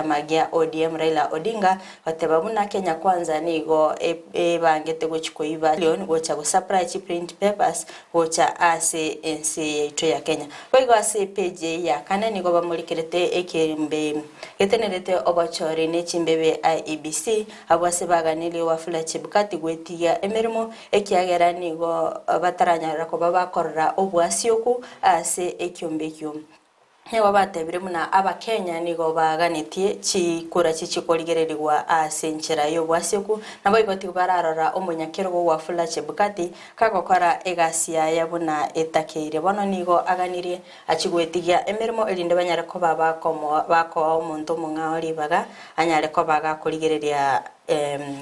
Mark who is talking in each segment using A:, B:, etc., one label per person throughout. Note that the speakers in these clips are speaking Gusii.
A: Ekiama gia ODM Raila Odinga goteba buna Kenya Kwanza nigo ebangete gochi koiba billion gocha go supply chi print papers gocha ase ense yaito ya Kenya. Boigo ase epage eye ya kane nigo bamorikerete ekembe getenerete obochori ne chimbebe IEBC abwo ase baganirie Wafula Chebukati gwetigia emeremo ekiagera nigo bataranyarera koba bakorora obwasioku ase ekiombe ekio. Nigo batebire buna Abakenya nigo baganetie chikura chichie korigererigwa ase enchera y'obwasioku, naboigo tibararora omonyakerogo Wafula Chebukati kagokora egasi yaye buna etakeire. Bono nigo aganirie achie gwetigia emeremo erinde banyare koba bakomoa bakoa omonto omong'ao ribaga anyare koba gakorigereria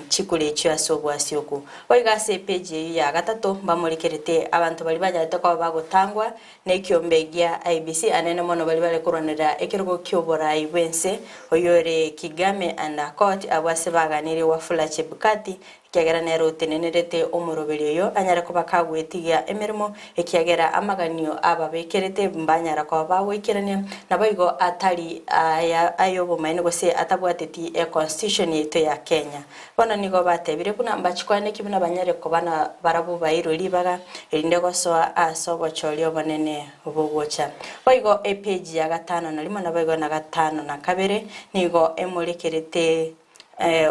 A: chikura echio ase obwasioku. Boigo ase epeji eyio ya gatato mbamorikerete abanto baria banyarete koba bagotangwa Nekiombe gia IEBC anene mono baria bare korwanerera ekerogo ki'oborai bw'ense, oyore Kigame and Akot, abwo ase baganirie Wafula Chebukati, ekiagera nere otenenerete omoroberi oyo anyare koba kagwetigia emeremo, ekiagera amaganio ababekerete mbanyara koba bagoikerania, naboigo atari aya ay'obomaene gose atabwateti econstitution yaito ya Kenya. Bono nigo batebire buna mbachikwaneki buna banyare koba na barabwo bairwe ribaga, erinde gosoa ase obochori obonene bogocha. Boigo epeji ya gatano na rimo naboigo na gatano na kabere nigo emorekerete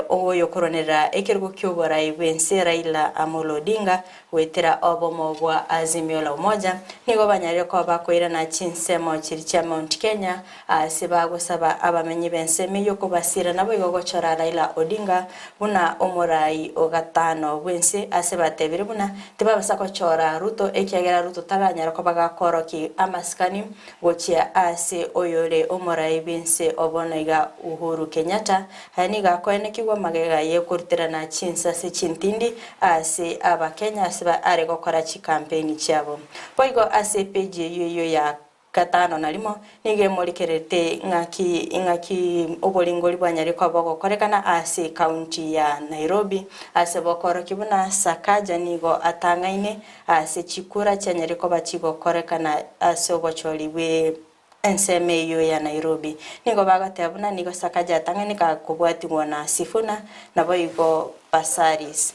A: oyokorwanerera ekerogo ki'oborai bw'ense Raila Amolo Odinga Goetera obomo bwa Azimio la Umoja, nigo banyarire koba bakoirana chinsemo chiria chia Mount Kenya aase bagosaba abamenyi b'ensemo eyio kobasira naboigo gochora Raila Odinga buna omorai o gatano bw'ense ase batebire buna tibabasa gochora Ruto ekiagera Ruto taranyara koba gakorokia amasikani gochia ase oyore omorai bw'ense o bono iga Uhuru Kenyatta. Aya nigo akoenekigwa magega y'okoruterana chinsase chintindi Ase Abakenya ase are gokora chikampeni chiabo. Boigo ase epeji eyio eyio ya gatano na rimo nigo emorikererete ng'aki ng'aki oboringori bwanyare koba bogokorekana ase ecounty ya Nairobi ase bokorokia buna Sakaja nigo atang'aine ase chikura chianyare koba chigokorekana ase obochori bwe Ensemo eyio ya Nairobi nigo bagoteba buna nigo Sakaja atang'ani gakobwatigwa na Sifuna naboigo Passaris.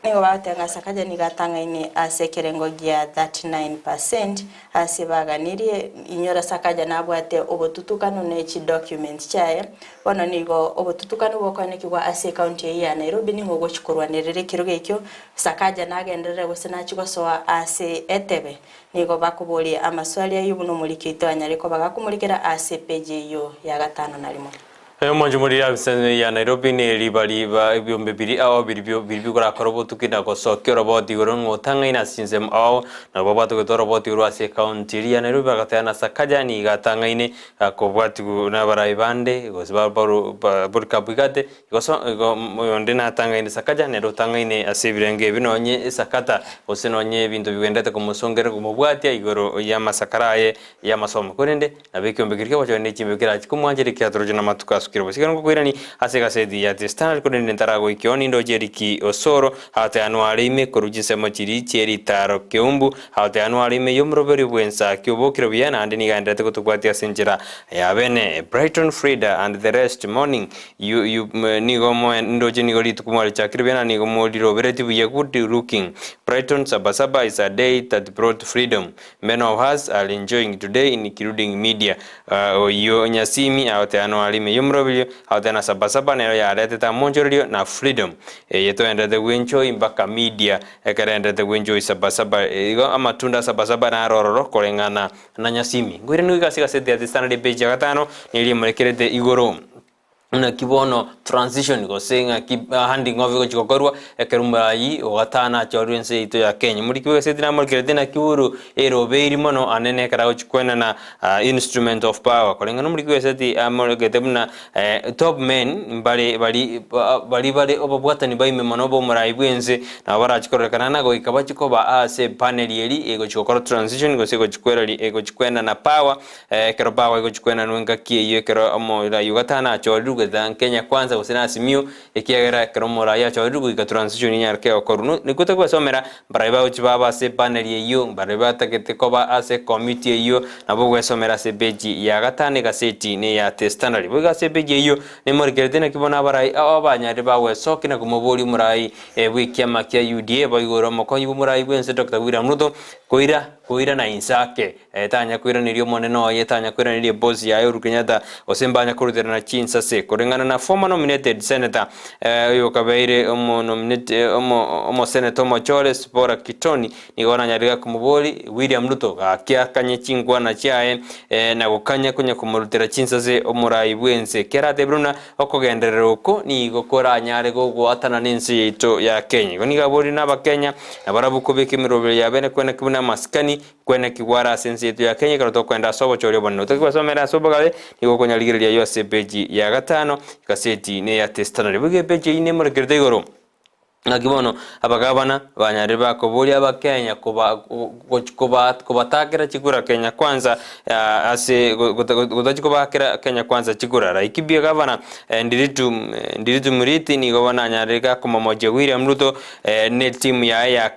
A: Nigo bagoteba ng'a Sakaja nigo atang'aine ase ekerengo gia 39 percent ase baganirie inyora Sakaja nabwate obotutukanu ne chidocuments chiaye. Bono nigo obotutukanu bokoenekigwa ase ecounty eyio ya Nairobi nigo ogochi korwanerera ekerogo ekio Sakaja nagenderere gose nachi gosoa ase etebe. Nigo bakoboria amaswali ayio buna omoriki oito anyare koba gakomorikera ase epeji eyio ya gatano na rimo.
B: Omonche moriri ase ya Nairobi ne riba riba ebiombe biri ao biribio biri bigorakora obotuki na gosokia oroboti igoro ng'a otang'aine ase chinsemo ao nabo babwate goeta oroboti korwa ase ekaunti eria ya Nairobi bagateba na Sakaja nigo atang'aine gakobwatigu nabarai bande gose ba Polycarp Igathe Gose igo oyonde natang'aine Sakaja, nere otang'aine ase ebirengo ebi nonye esakata, gose nonye ebinto bigenderete komosongerera komobwatia igoro y'amasakara aye y'amasomo. Korende nabo ekeombe keria ki'obochori ne chimbe kerachie komwanchera ekiatoroche namatuko asukire bosio. Ekero ngokoirania ase egaseti ya The Standard, korende ntaragoikia oo nindoche Ricky Osoro agoteanwa are ime korwa chinsemo chiria chie ritaro Keumbu, agoteanwa are ime y'omoroberio bw'ensaki obokire buya naende nigo aenderete gotobwatia ase enchera ya bene. Brighton Frida and the rest morning You you nigo moe ndoche nigo rituko mwarichakire buya na nigo moriroberetie buya good looking Brighton Sabasaba is a day that brought freedom many of us are enjoying today including media oyio Nyasimi agoteana noare ime yomoroberio agoteana Sabasaba nero yaretete amonchorerio na freedom eye toenderete gwenjoy mpaka media ekero enderete gwenjoy Sabasaba igo amatunda a Sabasaba naro ororo koreng'ana na Nyasimi. Nkoiranie goika ase egaseti ya The Standard epeji ya gatano neri emorekerete igoro. Naki bono transition gose ng'aki handing over egochi gokorwa ekero omorayi ogatano achorwe ense yaito ya Kenya. Omoriki bw'egaseti namorekerete naki Uhuru erobeiri mono anene ekero agochi koenana instrument of power. Koreng'ana omoriki bw'egaseti amoregete buna top men mbare bari bari bare obabwatani baime mono b'omorayi bw'ense nabo barachi kororekana na goika bachi koba ase epanel eri egochi gokora transition gose egochi kwereri egochi koenana power Ekero power egochi koenanwa engaki eyio ekero omoraia ogatano achorirwe. Goeta Kenya Kwanza gose na Azimio ekiagera ekero omoraia achorirwe goika transition enyare kegokorwa. Nigo togwesomera mbarai bagochia baba ase epanel eyio, mbarai batagete koba ase ecommittee eyio, nabo ogwesomera ase epeji ya gatano egaseti ne ya The Standard. Boigo ase epeji eyio nemorikerete naki bono abarai ao abanyarire bagwesokia na komoboria omorai bw'ekiama kia UDA boigo ore omokonyi bw'omorai bw'ense Doctor William Ruto koira koirana inse ake. Tanya koiraneria omonene oye, tanya koiraneria ebosi yaye Uhuru Kenyatta, gose mbanya koruterana chinsase. Koreng'ana na former nominated senator oyokabeire omoseneta omochore Sipora Kitoni nigo oranyarire komobori William Ruto gaki akanye chinkwana chiaye na gokanya konya komorutera chinsase omorai bwense. Keratebire buna okogenderera oko nigo koranyare gogoatanana ense yaito ya Kenya. Igo nigo aborire nabakenya nabarabwo kobeka emeroberi ya bene kwene buna amasikani Kwenekigwa are ase ense yaito ya Kenya ekero tokoenda ase obochori obonene. Otari gwesomera ase obogabe, nigo okonyarigereria ayio ase epeji ya gatano, egaseti neya The Standard. Boigo epeji eyio nemorekerete igoro. Naki bono abagabana banyarire bakoboria abakenya kobatakera chikura Kenya Kwanza ase gotachi kobakera Kenya Kwanza chikura. Laikipia gavana Ndiritu Ndiritu Muriithi nigo bono anyarire gakomomochia William Ruto Netimu yaye ya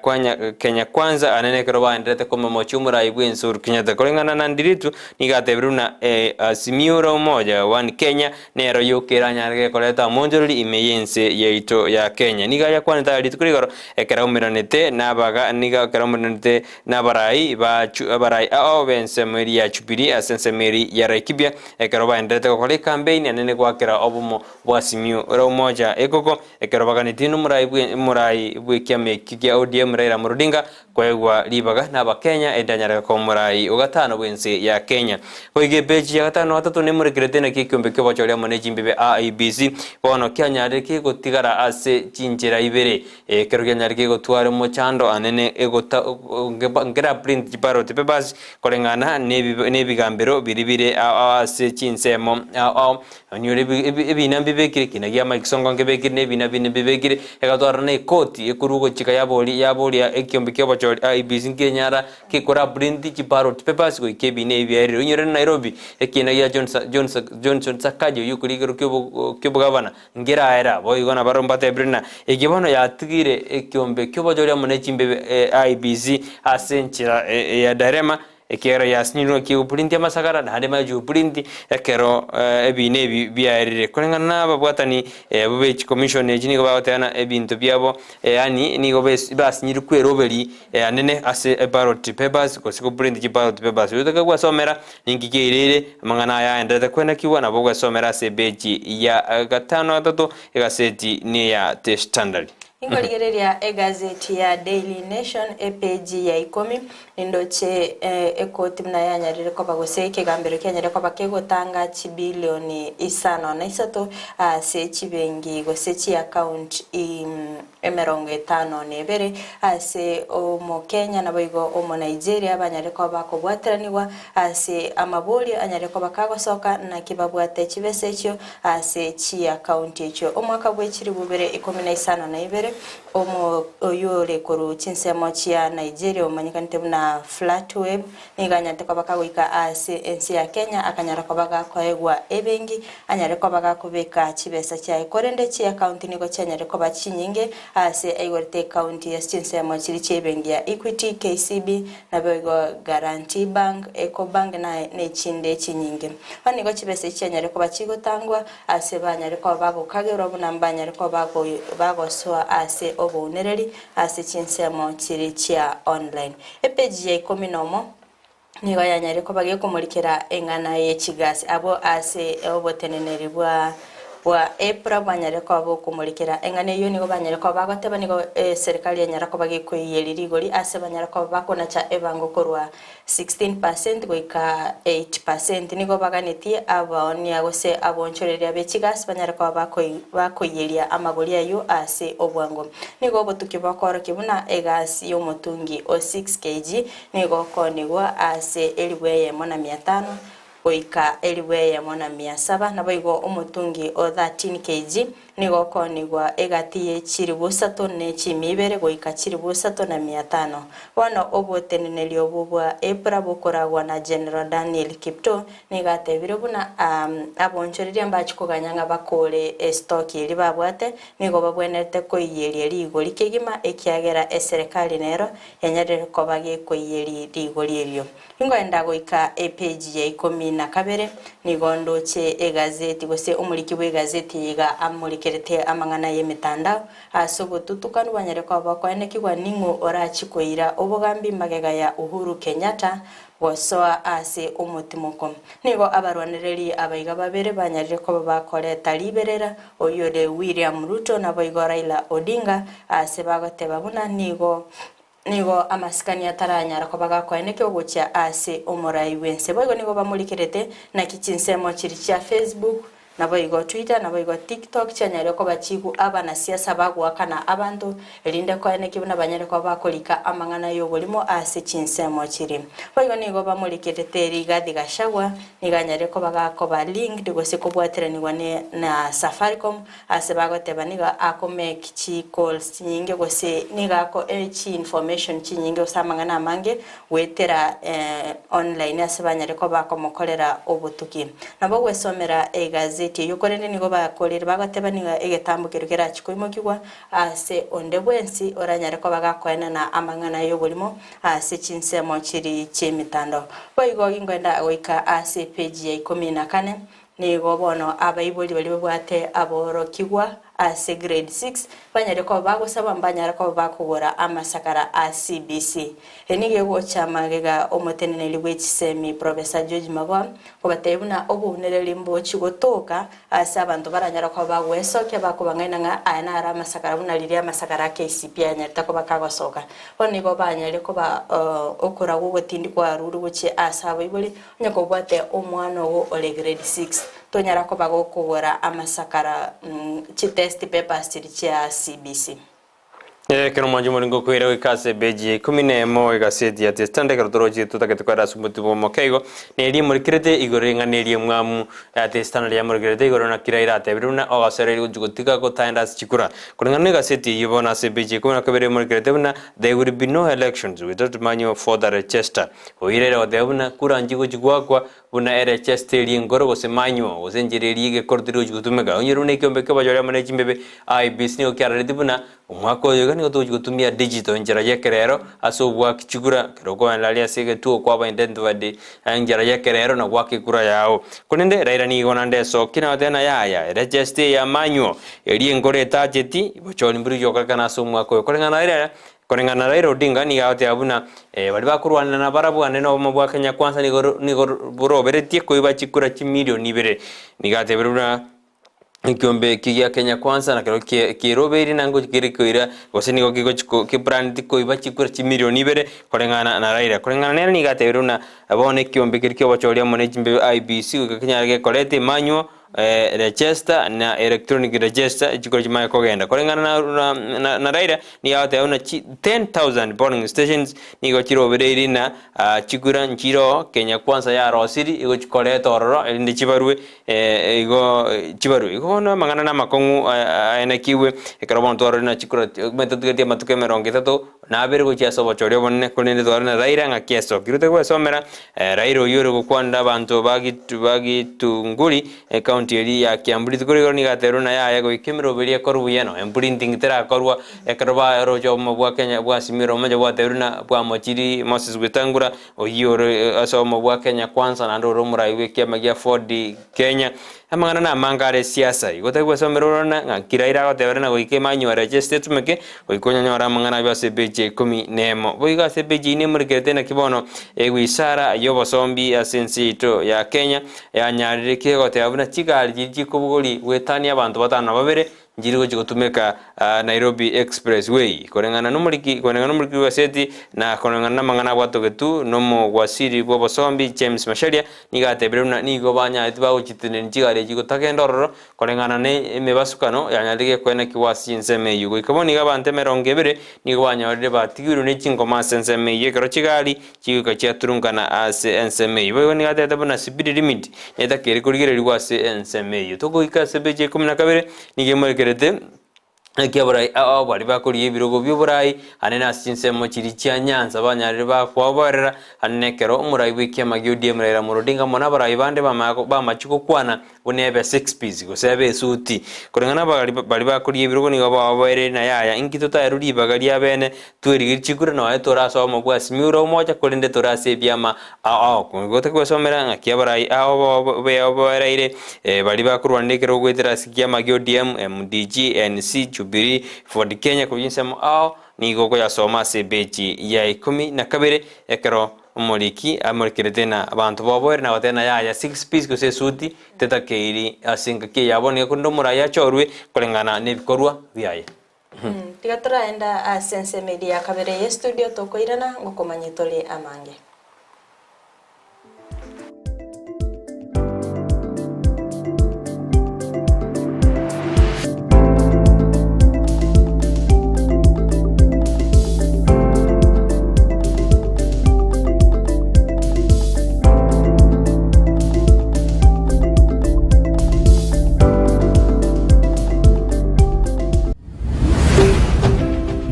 B: Kenya Kwanza anene ekero baenderete komomochia omorai bw'ense Uhuru Kenyatta. Koreng'ana na Ndiritu nigo atebire buna Azimio la Umoja One Kenya nero yoka eranyare gekoreta omonchorori ime y'ense yaito ya Kenya. Nigo ayakwanete aya rituko rigoro ekero aumeranete nabaga nigo ekero aumeranete nabarai ba abarai ao b'ensemo eria ya Jubilee ase ensemo eria ya Laikipia ekero baenderete gokora ekampeini anene goakera obomo bwa Azimio la Umoja ekoko Ekero baganetie nomorai bwe omorai bw'ekiama ekio kia ODM Raila Amolo Odinga koegwa ribaga n'Abakenya erinde anyare koba omorai o gatano bw'ense ya Kenya. Goika epeji ya gatano na gatato nemorekerete naki ekiombe ki'obochori amo ne chimbibe IEBC bono kianyarire kegotigara ase chinchera ibere. Ekero kianyarire kegotwara omochando anene egota nkera print chibalot papers koreng'ana nebigambero biria bire ao ase chinsemo ao ao. Onyore ebiina mbibekire, ekina gia Mike Sonko nkebekire na ebiina binde mbibekire, egatwarana na ekoti ekorwa gochika yaboria yaboria ekiombe kia obochori IEBC nkenyara kekora print chi ballot papers goika ebiina ebi biaerire. Onyore na Nairobi ekina gia Johnson Sakaja oyio okorigerwa kiobogavana nkeraera boigo nabarobwo mbatebire ng'a eke bono yatigire ekiombe kia obochori amo ne chimbebe IEBC ase enchera ya dilemma. Ekiagera yasinyirwe ng'a kigopurinti amasakara, naende maye chigopurinti ekero ebiina ebi biaerire. Koreng'ana na ababwatani abwo be chicommission echi nigo bagotebana ebinto biabo yaani nigo basinyirwe kweroberi anene ase ballot papers gose gopurinti chiballot papers. Oyo gwesomera ninki kiairire amang'ana aya aenderete kwenekigwa nabo ogwesomera ase epeji ya gatano gatato egaseti neya The Standard.
A: Inkorigereria egazeti ya Daily Nation epeji ya ikomi, Nindoche ekoti buna yanyarire koba gose ekegambero kianyarire koba kegotanga chibilioni isano na isato ase chibenki gose chiaccount 52 ase Omokenya naboigo Omonigeria banyarire koba bakobwateranigwa ase amaborio anyarire koba kagosoka naki babwate chibesa echio ase chiaccount echio. Omwaka bwe chilifu bibere ikomi na isano na ibere Omo oyio ore korwa chinsemo chia Nigeria omanyekanete buna Flatweb nigo anyarete koba kagoika ase ense ya Kenya akanyara koba gakoegwa ebenki anyare koba gakobeka chibesa chiaye korende chiakaunti nigo chianyare koba chinyinge ase aigorete ekaunti ase chinsemo chiria chi'ebenki ya Equity, KCB, Naboigo Guarantee Bank, Ecobank na nechinde chinyinge. Bono nigo chibesa echi chianyare koba chigotangwa Ase banyare koba bagokagerwa buna mbanyare koba bagosoa ase obounereri ase chinsemo chiria chia online. Epeji ya ikomi nomo nigo yanyarire koba gekomorikera eng'ana ye chigasi abwo ase oboteneneri bwa bwa EPRA bwanyarire koba bokomorikera eng'ana eyio nigo banyarire koba bagoteba nigo eserikari yanyara koba gekoiyeria rigori ase banyare koba bakonacha ebango korwa 16% goika 8% nigo baganetie abaonia gose aboonchoreria be chigasi banyare koba bakoiyeria amagori ayio ase obwango. Nigo obotuki bokoorokia buna egasi y'omotungi o 6 kg nigo okoonigwa ase elifu eyemo na mia tano goika elifu eyemo na mia saba, naboigo omotungi o 13 kg. Nigo okoonigwa egati ye chilifu isato ne chimia ibere goika chilifu isato na mia tano. Bono oboteneneri obwo bwa EPRA bokoragwa na General Daniel Kiptoo nigo atebire buna abonchoreria mbachi koganya ng'a bakore estoki eria babwate, nigo babwenerete koiyeria rigori kegima ekiagera eserekari nero yanyarire koba gekoiyeria rigori erio. Ingoenda goika epeji ya ikomi na kabere, nigo ndoche egazeti gose omoriki bw'egazeti eye iga amorekerete amang'ana y'emetandao ase obotutukanu bwanyare koba bokoenekigwa ning'o orachi koira obogambi magega ya Uhuru Kenyatta gosoa ase omotimoko. Nigo abarwanereri abaiga babere banyarire koba bakoreta riberera, oyio ore William Ruto naboigo Raila Odinga ase bagoteba buna nigo Nigo amasikani ataranyara koba gakoenekia ogochia ase omorai bw'ense. Boigo nigo bamorikerete naki chinsemo chiri chia Facebook, naboigo Twitter, naboigo TikTok chianyarire koba chigu abanasiasa bagoakana abanto erinde koenekia buna banyare koba bakorika amang'ana y'oborimo ase chinsemo chiri. Boigo nigo bamorikerete Rigathi Gachagua nigo anyarire koba gakoba linked gose kobwateranigwa ne na Safaricom Ase bagoteba nigo ako make chi calls chinyinge gose nigo ako chi information chinyinge gose amang'ana amange goetera online ase banyare koba bakomokorera obotuki. Nabo ogwesomera egazeti eyio korende nigo bakorire bagoteba nigo egetambo keria kerachi koimokigwa ase onde bwensi oranyare koba gakoenana amang'ana y'oborimo ase chinsemo chiri chi'emitandao. Boigo ginkoenda goika ase epeji ya ikomi na kane Nigo bono abaibori baria babwate aborokigwa ase grade 6 banyare koba bagosaba mbanyare koba bakogora amasakara a CBC. Eye nigo egocha magega omoteneneri bwe chisemi Professor George Magoha kobatebia buna obounereri mbochi gotoka ase abanto baranyare koba bagwesokia bakobang'aina ng'a aya naro amasakara buna riria amasakara a KCPE anyarete koba kagosoka. Bono nigo banyare koba okoragwa ogotindi kwarure gochia ase abaibori Onye kobwate omwana ogo ore grade 6, tonyara koba gokogora amasakara chi test papers chiria chia CBC.
B: Ekero omwancho omoringo okoira goika ase ebeji ya ikomi na emo egaseti ya The Standard ekero torochire totagete koera ase omotibo bw'omoke igo, neria emorikerete igoro ring'ana eria emwamu ya The Standard yamorikerete igoro naki Raila atebire buna ogasoereire gochia gotiga gotaenda ase chikura. Koreng'ana na egaseti eyio bono ase ebeji ya ikomi na kabere emorikerete buna There will be no elections without manual for the register. Oirere goteba buna kura nchigochi goakwa, buna ere chest eria enkoro gose manual, gose enchera eria egekoro teri gochi gotumeka. Onyore buna ekiombe ki'obochori amo ne chimbebe IEBC nigo kiarareti buna omwaka oyo iga nigo togochi gotumia digital enchera y'ekerero ase ogoaka chikura ekero okoenda aria ase egetuo kwaba identified enchera y'ekerero na goaka ekura yao. Korende Raila nigo naende esokia na goteba ng'a yaya ere chest eye ya manual eria enkoro etacheti bochori mbori gokorekana ase omwaka oyo. Koreng'ana na Raila Koreng'ana na Raila Odinga nigo agoteba buna baria bakorwanera nabarabwo ande nobomo bwa Kenya Kwanza nigo nigo boroberetie koiba chikura chimilioni ibere. Nigo atebire buna ekiombe eki gia Kenya Kwanza nakero kerobeire na ngochi kere koira gose nigo kegochi keplaneti koiba chikura chimilioni ibere koreng'ana na Raila. Koreng'ana nere nigo atebire buna bono ekiombe keria kiobochori amo ne chimbebe IEBC goika kenyare gekoreta emanywa Register na electronic register chikoro chimanye kogenda. Koreng'ana na na na na Raila nigo agoteba buna chi 10,000 polling stations nigo chirobereiri na chikura nchiroo Kenya Kwanza yarosiri igo chikoreta ororo erinde chibarwe igo chibarwe. Igo bono amang'ana na amakong'u aenekigwe ekero bono twarorire na chikura omanyete totigaretie amatuko emerongo etato na abere gochia ase obochori obonene, korende twarorire na Raila ng'aki esokire togwesomera Raila oyio ore gokwanera abanto ba Gitunguri, ecounty eria ya Kiambu rituko rigoro nigo aterwe na yaya goika emeroberi ekorwe buya nonya printing terakorwa ekero baroche obomo bwa Kenya bwasimire omocha bwaterwe na bwamochiri Moses Wetangula oyio ore ase obomo bwa Kenya Kwanza naende ore omorai bw'ekiama gia Ford Kenya. Amang'ana namange are siasa igo otari gwesomera orore ng'aki Raila agotebera na goika Emmanuel Echeste etumeke Goika onyanyore amang'ana ayio ase epeji ya ikomi nemo. Boigo ase epeji eyio nemorekerete naki bono ewisara y'obosombi ase ense yaito ya Kenya yanyarire kegoteba buna chigari chiria chikobogori goetania abanto batano na babere nchiri gochi gotumeka Nairobi Express Way. Koreng'ana nomoriki koreng'ana nomoriki bw'egaseti na koreng'ana namang'ana abwatogetu nomogwasiri bw'obosombi James Macharia nigo atebire buna nigo banyareti bagochitenenia chigari echi gotagenda ororo Koreng'ana nemebasukano yanyarire gekoenekigwa ase chinsemo eyio, goika bono iga abanto emerongo ebere nigo banyorire batigirwe ne chingoma ase ensemo eyio, ekero chigari chigoika chiaturunkana ase ensemo eyio. Boigo nigo atebete buna speed limit netakeire korigererigwa ase ensemo eyio. Togoika ase epeji ya ikomi na kabere, nigo emorekere. bamorekerete Naki abarai ao baria bakorigia ebirogo bi'oborai ane nase chinsemo chiria chia Nyanza banyarire bakwaboerera, ane nekero omorai bw'ekiama gia ODM Raila Amolo Odinga amo nabarai bande bamachia gokwana buna ebe six piece gose ebe esuti. Koreng'ana abagari baria bakorigia ebirogo nigo baoboereire na yaya inki totaerwe ribaga ria bene twerigerie chikura nonya tore ase obomo bwa Simiyu ore omocha korende tore ase ebiama ao ao. Nigo tokwesomera ng'aki abarai ao beoboereire baria bakorwanera ekerogo goetera ase ekiama gia ODM, MDG, NC, Jubilee, Ford Kenya korwa chinsemo ao nigo okoyasoma ase epeji ya ikomi na kabere ekero omoriki amorekerete na abanto boboere na goteba na yaya six piece gose esuti tetakeiri ase engaki eye yabo nigo korende omorai achorwe koreng'ana nebikorwa biaye.
A: Tiga toraenda ase ensemo eria ya kabere y'estudio tokoirana ngokomanyia tore amange.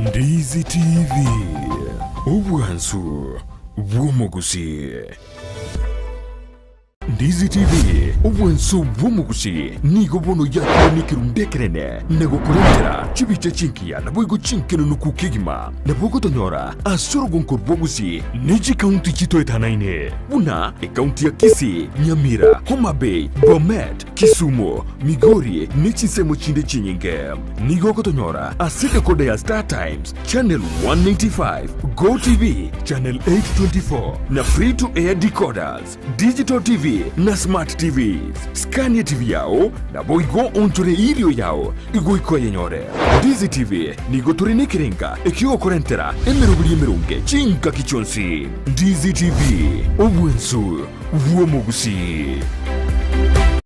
C: Ndizi TV, obwansu bw'omogusii. Ndizi TV, obwansu bw'omogusii nigo bono yakire nekerundu ekenene na gokorentera chibicha chingiya naboigo chinkenenuku kegima. Nabo ogotonyora ase orogonko rw'ogusii ne chikaunti chitoetanaine buna ekaunti ya Kisii, Nyamira, Homa Bay, Bomet, Kisumu, Migori ne chinsemo chinde chinyinge. Nigo ogotonyora ase decoder ya Star Times, Channel 185, Go TV, Channel 824 na Free to Air decoders, Digital TV na Smart TVs. Scan TV yao naboigo onchore irio yao igoika oyenyore. Ndizi TV nigo tore nekerenga ekiogokorentera emeroberi emeronge chingaki chionsi. Ndizi TV, obwensu bw'omogusii.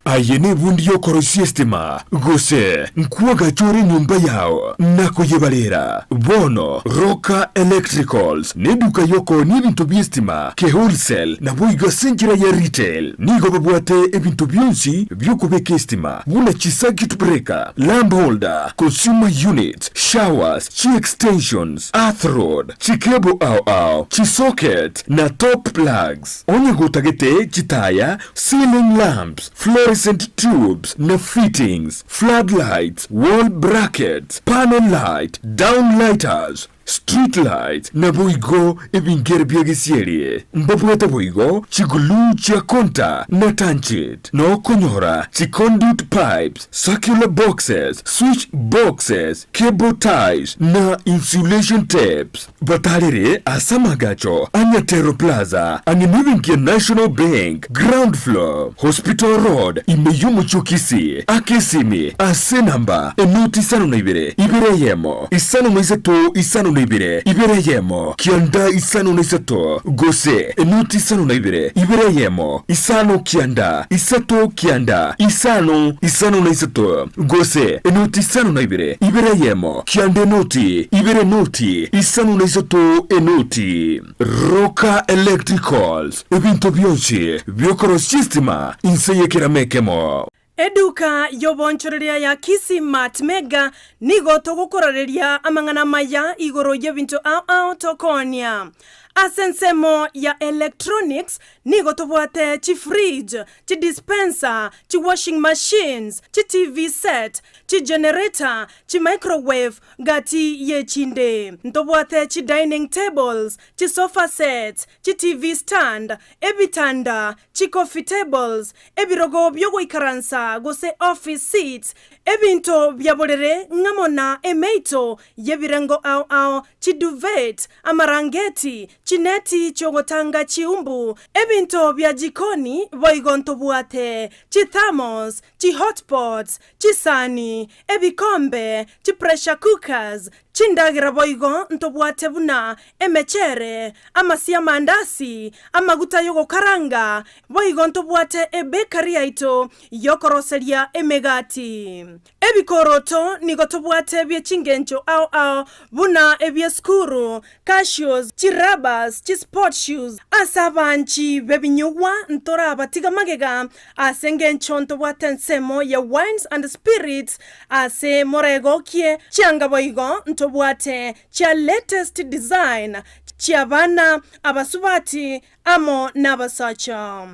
C: Aye nebundi y'okoroisia estima, gose nkwagacha ore enyomba yao na koyebarera. Bono Roka Electricals neduka y'okoonia ebinto bi'estima ke wholesale naboigo ase enchera ya retail. Nigo babwate ebinto bionsi bi'okobeka estima buna chi-circuit breaker, lamp holder, consumer units, showers, chi-extensions, earth rod, chi-cable ao ao, chi-socket na top plugs. Onye gotagete chitaya, ceiling lamps, fluorescent tubes na fittings, flood lights, wall brackets, panel light, down lighters, street lights, naboigo ebingere bia gesieri. Mbabwate boigo chiglue chia konta na tanchit, na okonyora chiconduit pipes, circular boxes, switch boxes, cable ties, na insulation tapes. Batarere ase amagacho a Nyatero Plaza, ang'e nebenki ya National Bank, ground floor, Hospital Road, ime y'omochie o Kisii. Aka esimi ase enamba enoti isano na ibere, ibere eyemo, isano na isato, isano na ibere, ibere eyemo, kianda isano na isato, gose enoti isano na ibere, ibere eyemo, isano kianda, isato kianda, isano, isano na isato, gose enoti isano na ibere, ibere eyemo, Kianda enoti, ibere enoti, isano na isato enoti. Roka Electricals, ebinto bionsi bi'okorosia estima inse y'ekerama ekemo.
D: Eduka y'obonchoreria ya Kisii Mart Mega nigo togokorareria amang'ana amaya igoro y'ebinto ao ao tokoonia. Ase ensemo ya electronics nigo tobwate chifridge, chidispenser, chiwashing machines, chiTV set, chigenerator, chimicrowave, gati y'echinde. Ntobwate chidining tables, chisofa sets, chiTV stand, ebitanda, chicoffee tables, ebirogo biogoikaransa gose office seats, ebinto bia borere ng'amo na emeito y'ebirengo ao ao, chiduvet, amarangeti, chineti chi'ogotanga chiumbu, ebinto bia jikoni, boigo ntobwate chithermos, chihotpots, chisani, ebikombe, chipressure cookers, chindagera boigo ntobwate buna emechere, amasio 'amandasi, amaguta y'ogokaranga, boigo ntobwate ebakery yaito y'okoroseria emegati. Ebikoroto nigo tobwate bie chingencho ao ao buna ebi'esukuru, cashews, chirabas, chisport shoes. Ase abanchi b'ebinyugwa ntorabatiga magega ase engencho ntobwate ensemo ya wines and spirits ase moregokie chianga boigo ntobwate chia latest design chi'abana, abasubati amo nabasacha.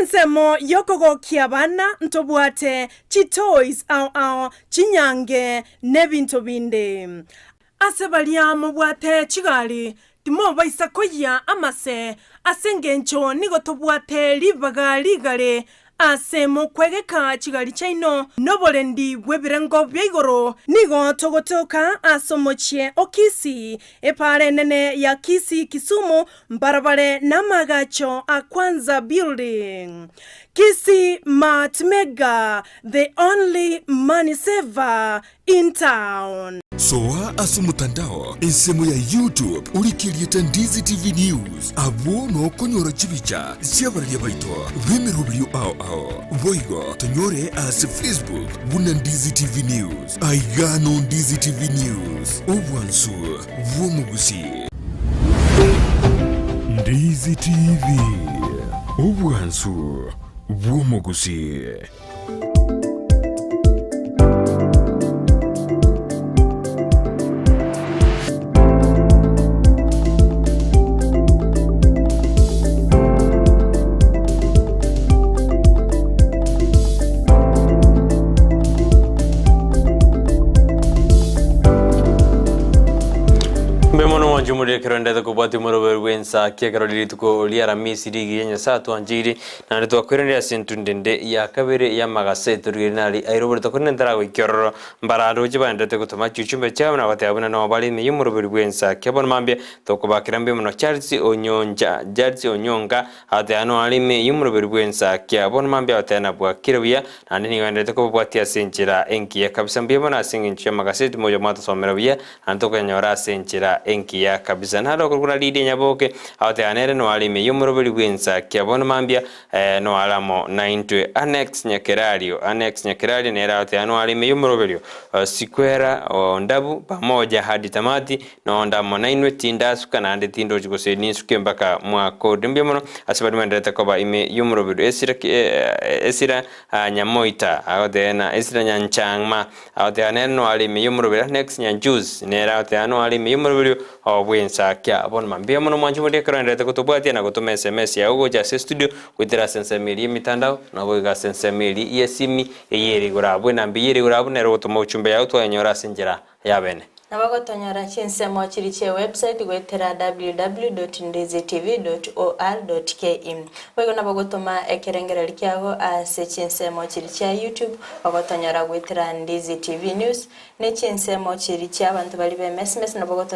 D: Ensemo y'okogokia abana ntobwate chitoys ao ao, chinyange, nebinto binde. Ase baria mobwate chigari, timobaisa koyia amase, ase engencho nigo tobwate ribaga rigare ase mokwegeka chigari chiaino noborendi bw'ebirengo bia igoro. Nigo togotoka ase omochie o Kisii, epaara enene ya Kisii Kisumu, mbarabare namagacho a Kwanza Building. Kisii Mart Mega, the only money saver in town.
C: Soa ase omotandao ensemo ya YouTube orike erieta Ndizi TV News, abwo nokonyora chibicha chi'abararia baito b'emeroberio ao ao. Boigo tonyore ase Facebook buna Ndizi TV News. Aiga no Ndizi TV News, obwansu bw'omogusii. Ndizi TV, obwansu bw'omogusii.
B: Mbe mono mwanche omorero ekero ndete kobwatia omoroberi bw'ensa ki ekero rituko ria Aramisi rigiya Nyasae atwancheire Naende twakweranire ase entundende ya kabere y'amagasa etorigeri nari airobore tokore ntaragoikia ororo. Mbararoche baenderete gotoma chiuchumbe chiabo na goteba buna noo bare ime y'omoroberi bw'ensa kia bono mambia tokobakera mbuya mono Charles Onyoncha Charles Onyonka agateba noo are ime y'omoroberi bw'ensa kia bono mambia agoteba nabwakire buya naende nigo aenderete kobabwatia ase enchera engiya kabisa mbuya mono ase engencho y'amagaseti mocha mwatosomera buya Naende tokonyora ase enchera engiya kabisa. Naro okorokwa Lidia Nyaboke, agoteba nere noare ime y'omoroberi bw'ensa kia bono mambia, noare amo naintwe. Annex Nyakerario, Annex Nyakerario nere agoteba noare ime y'omoroberio. Sikwera Ondabu, pamoja hadi tamati, nonde amo nainwe, tindasuka naende tindochi gose ninsuke mpaka mwakorde. Mbuya mono ase baria mwenderete koba ime y'omoroberio. Esira, Esira Nyamoita, agoteba na Esira Nyanchang'ma, Agoteba nere noare ime y'omoroberio Annex Nyanchuzi nere agoteba noare ime y'omoroberio oo bw'ensakia. Bono mambia mono mwanche moria ekero oenderete gotobwatia na gotoma SMS yago gocha ase estudio goetera ase ensemo eria y'emitandao naboigo ase ensemo eria y'esimi eyio ere igoro abwo enamba eyio ere igoro abwo nere ogotoma ochumbe yago twayenyora ase enchera yabene.
A: Nabo gotonyora chinsemo chiria chie website goetera www.ndizitv.or.ke. Boigo nabo gotoma ekerengererio kiago ase chinsemo chiria chia YouTube ogotonyora goetera Ndizi TV News, ne chinsemo chiria chia abanto baria be Messmess nabo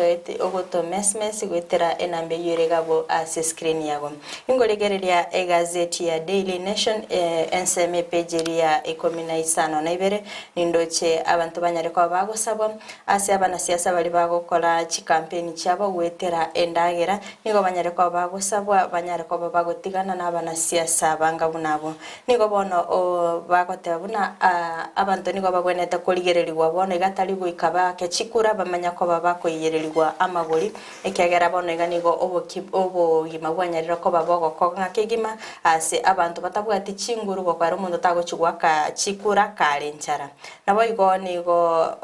A: ogotomessmess goetera enamba eyio ere gabo ase screen yago. Ingorigereria egazeti ya Daily Nation ensemo epage eria ya ikomi na isano na ibere Nindoche abanto banyare koba bagosabwa ase abanasiasa baria bagokora chikampeni chiabo goetera endagera, nigo banyare koba bagosabwa banyare koba bagotigana nabanasiasa banga buna abwo. Nigo bono bagoteba buna abanto nigo bagwenerete korigererigwa bono iga tari goika baake chikura bamanya koba bakoiyererigwa amagori, ekiagera bono iga nigo obogima bwanyarire koba bogokong'a kegima Ase abanto batabwati chinguru gokoera omonto tagochia goaka chikura kare enchara. Naboigo nigo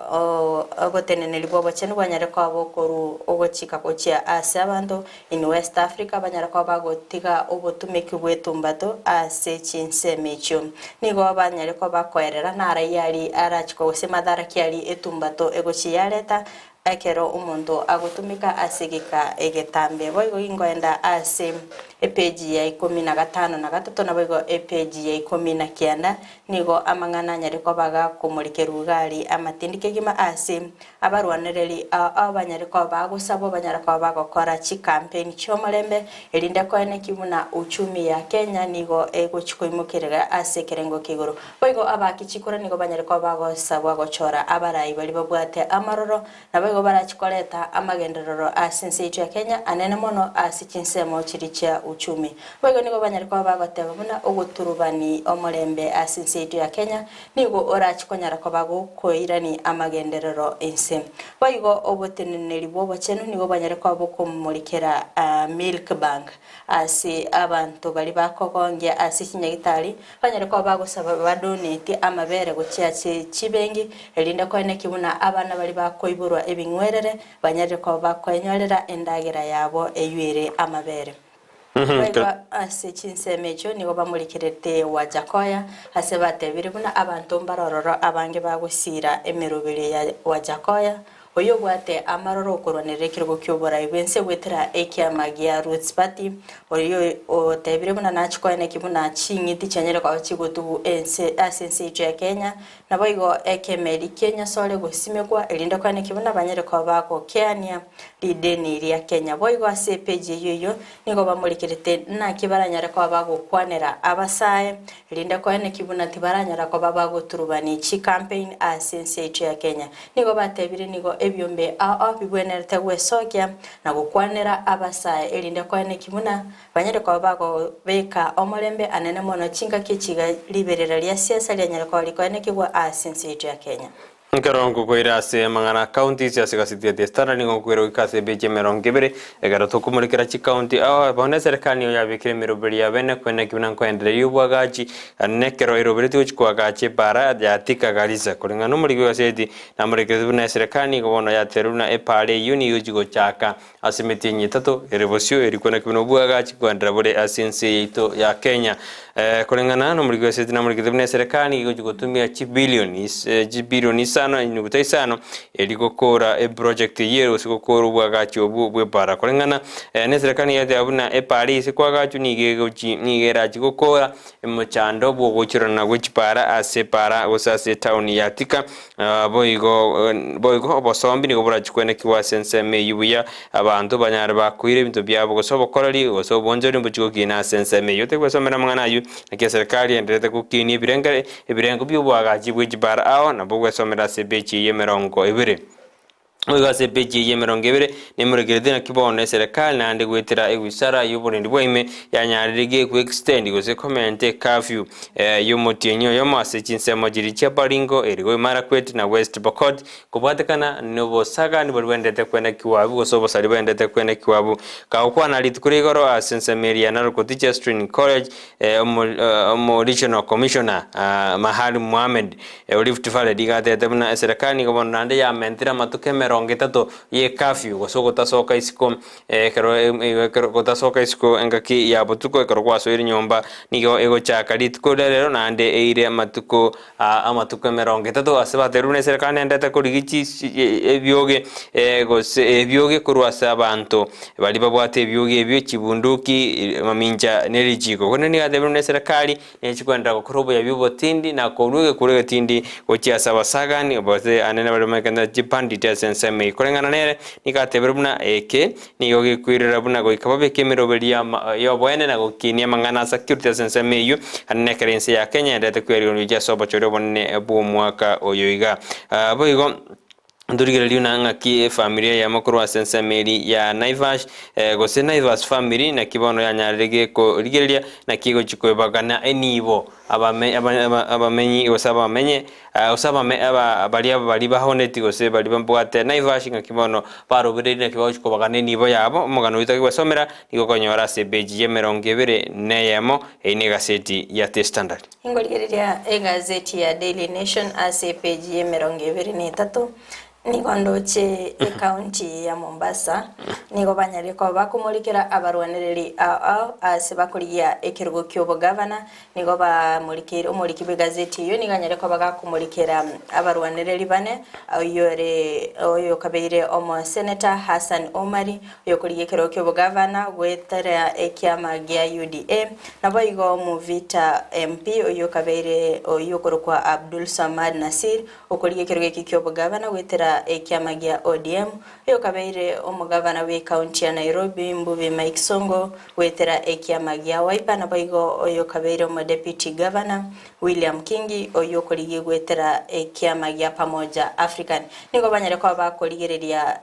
A: oboteneneri bw'obochenu bwanyare koba bokorwa ogochika gochia ase abanto in West Africa banyare koba bagotiga obotumeki bw'etumbato ase chinsemo echio. Nigo banyare koba bakoerera narai aria arachikwa gose madhara ki aria etumbato egochia yareta Ekero omonto agotumeka ase egeka egetambe. Boigo ingoenda ase epeji ya ikomi na gatano na gatato naboigo epeji ya ikomi na kianda, nigo amang'ana anyare koba gakomorikerwa iga aria amatindi kegima ase abarwanereri ao banyare koba bagosabwa banyare koba bagokora chikampeni chi'omorembe, erinde koeneki buna uchumi ya Kenya nigo egochi koimokerera ase ekerengo kia igoro. Boigo abaaki chikura nigo banyare koba bagosabwa gochora abarai baria babwate amaroro, naboigo barachie koreta amagenderero ase ense yaito ya Kenya anene mono ase chinsemo chiria chia uchumi. uchumi. Boigo nigo banyare koba bagoteba buna ogoturubani omorembe ase ense yaito ya Kenya nigo orache konyara koba gokoirani amagenderero ense. Boigo oboteneneri bw'obochenu nigo bwanyare koba bokomorikera Milk Bank ase abanto baria bakogongia ase chinyagitari banyare koba bagosaba badonate amabere gochia ase chibengi erinde koeneki buna abana baria bakoiborwa ebing'werere banyarire koba bakoenyorera endagera yabo eywo ere amabere. Boigo ase chinsemo echio nigo bamorikerete Wajakoya, ase batebire buna abanto mbarororo abange bagosiira emeroberi ya Wajakoya, oyio obwate amaroro okorwanerera ekerogo ki'oborai bw'ense goetera ekiama gia Roots Party, oyio otebire buna nachie koeneki buna ching'iti chianyare koba chigotugu ense ase ense yaito ya Kenya, Naboigo ekemeri ki'enyasore gosimekwa, erinde koeneki buna banyare koba bagokeania rideni ria Kenya. Boigo ase epeji eyio eyio nigo bamorikerete naki baranyare koba bagokwanera abasae, erinde koeneki buna tibaranyara koba bagoturubani chicampaign ase ense yaito ya Kenya. Nigo batebire nigo ebiombe ao bibwenerete gwesokia na gokwanera abasae erinde koeneki buna Banyare koba bagobeka omorembe anene mono chingaki echiga riberera ria siasa rianyare koba rikoenekigwa ase ense yaito ya Kenya.
B: Ekero nkokoira ase amang'ana a counties ase egaseti ya The Standard nigo nkokoira goika ase ebeji emerongo ebere ekero tokomorekera chicounty ao bono eserekari nigo yabekire emeroberi ya bene koeneki buna nkoendereria obwagachi nekero eroberetie gochia koagacha ebara ya Thika Garissa koreng'ana nomoriki bw'egaseti namorekerete buna eserekari nigo bono yaterwe buna epara eyio nigo egochia gochaka Ase emetienyi etato ere bosio erikwe naki buna obwagachi kogenderera bore ase ense yaito ya Kenya. Koreng'ana nomoriki bw'eseti namorikete buna eserekari nigo egochia gotumia chibilioni chibilioni isano enuguta isano erio gokora eproject eyio gose gokora obwagachi obwo bw'epara. Koreng'ana na eserekari nigo egoteba buna epara eye ase koagachwa nigo egochi nigo erachi gokora omochando bw'ogochorana gwe chipara ase epara gose ase etown ya Thika. Boigo boigo obosombi nigo borachie kwenekigwa ase ensemo eyio buya, abanto banyare bakoira ebinto biabo, gose obokoreri, gose obonchori mbochie gokiina ase ensemo eyio. Otegwesomera amang'ana ayio, naki eserekari enderete gokinia ebirengere ebirengo bi'oboagachi bwe chibara ao, nabo ogwesomera ase epeji eyio emerongo ebere. Boigo ase epeji eyio emerongo ebere nemorekerete naki bono eserekari naende goetera ewisara y'oborendi bwa ime yanyarire goextend gose komenta ecurfew y'omotienyi oyomo ase chinsemo chiria chia Baringo, Elgeyo Marakwet na West Pokot kobwatekana nobosagani boria bwendete kwenda kiwabu gose obosari bwendete kwenda kiwabu. Kagokwana rituko ria igoro ase ensemo eria ya Narok Teachers Training College omo Regional Commissioner Mahali Mohamed O Rift Valley nigo atebete buna eserekari nigo bono naende yamentire amatuko emerongo etato ye curfew gose ogotasoka isiko ekero ekero gotasoka isiko engaki ya botuko ekero gwasoire nyomba nigo egochaka rituko riria rero naende eire amatuko amatuko emerongo etato ase batebirie buna eserekari nendete korigia chi ebioge gose ebioge korwa ase abanto baria babwate ebioge ebio chibunduki mamincha ne richiko. Korende nigo atebirie buna eserekari Nechi kwenderera gokora obuya bw'obotindi, na korua egekuro egetindi gochia ase abasagani, gose anene baria bamanyekane chibanditi ase ensemo eye. Koreng'ana nere, nigo atebirie buna eke nigo gekoirera buna goika babeke emeroberi y'oboene na gokinia amang'ana a security ase ensemo eyio, anene ekero ense ya Kenya endete kwerigereria gochia ase obochori obonene bw'omwaka oyo iga. Boigo. Ntorigererie buna ng'aki efamiri eyemo korwa ase ensemo eria ya Naivas, gose Naivas family, naki bono yanyarire gekorigereria naki egochia koebagana enibo abame aba aba abamenyi gose abamenye gose abame aba baria baria bahoneti gose baria babwate Naivas ng'aki bono barobereirie naki bagochia kobagana enibo yabo, omogano oyio tagwesomera nigo okonyora ase epeji ya emerongo ebere na eyemo, eyio ne egaseti ya The Standard.
A: Ingorigereria egazeti ya Daily Nation ase epeji y'emerongo ebere na etato, nigo ndoche ecounty ya Mombasa nigo banyarire koba bakomorikera abarwanereri ao ao ase bakorigia ekerogo ki'obogavana, nigo bamorikeire omoriki bw'egazeti eyio nigo anyare koba gakomorikera abarwanereri bane, oyio ore oyokabeire omoseneta Hassan Omari, oyokorigia ekerogo ki'obogavana goetera ekiama gia UDA, Naboigo Muvita MP oyio okabeire oyio okorokwa Abdul Swamad Nassir okorigia ekerogo eke ki'obogavana goetera goetera ekiama gia ODM, oyokabeire omogavana bw'ecounty ya Nairobi Mbuvi Mike Sonko goetera ekiama gia Wiper naboigo oyokabeire omodeputy governor William Kingi oyio okorigia goetera ekiama gia Pamoja African. Nigo banyare koba bakorigereria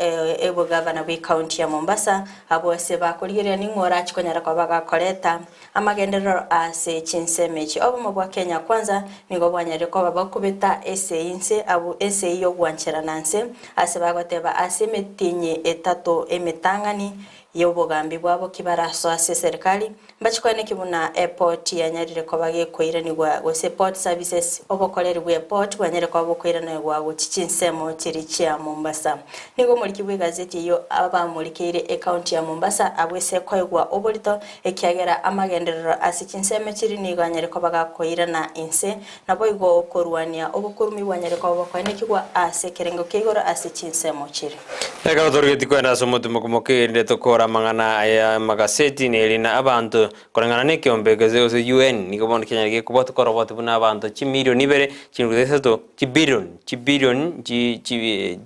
A: obogavana bw'ecounty ya Mombasa abwo ase bakorigereria ning'o orache konyara koba gakoreta Amagenderero ase chinsemo echi. Obomo bwa Kenya Kwanza nigo bwanyarire koba bokobeta esegi inse abwo esegi y'ogwancherana nse ase bagoteba ase emetienyi etato emetang'ani y'obogambi bwabo ki barasoa ase eserikali mbachi koeneki buna eport yanyarire koba gekoiranigwa gose port services obokoreri bwe port bwanyarire koba bokoiranigwa gochia chinsemo chiria chia Mombasa. Nigo omoriki bw'egazeti eyio abamorikeire ecounty ya Mombasa abwo ase koegwa oborito Ekiagera amagenderero ase chinsemo chiria nigo anyare koba gakoirana inse, naboigo okorwania obokurumi bwanyare koba bokoenekigwa ase ekerengo kia igoro ase chinsemo chiria.
B: Ekero torigetie koenda ase omotimoko mokerinde tokore amang'ana aya amagaseti neri na abanto koreng'ana nekeombe gose gose UN nigo bono kianyare gekobua tokoroboti buna abanto chimilion ibere chingutu isato chibilion chibilion chi chi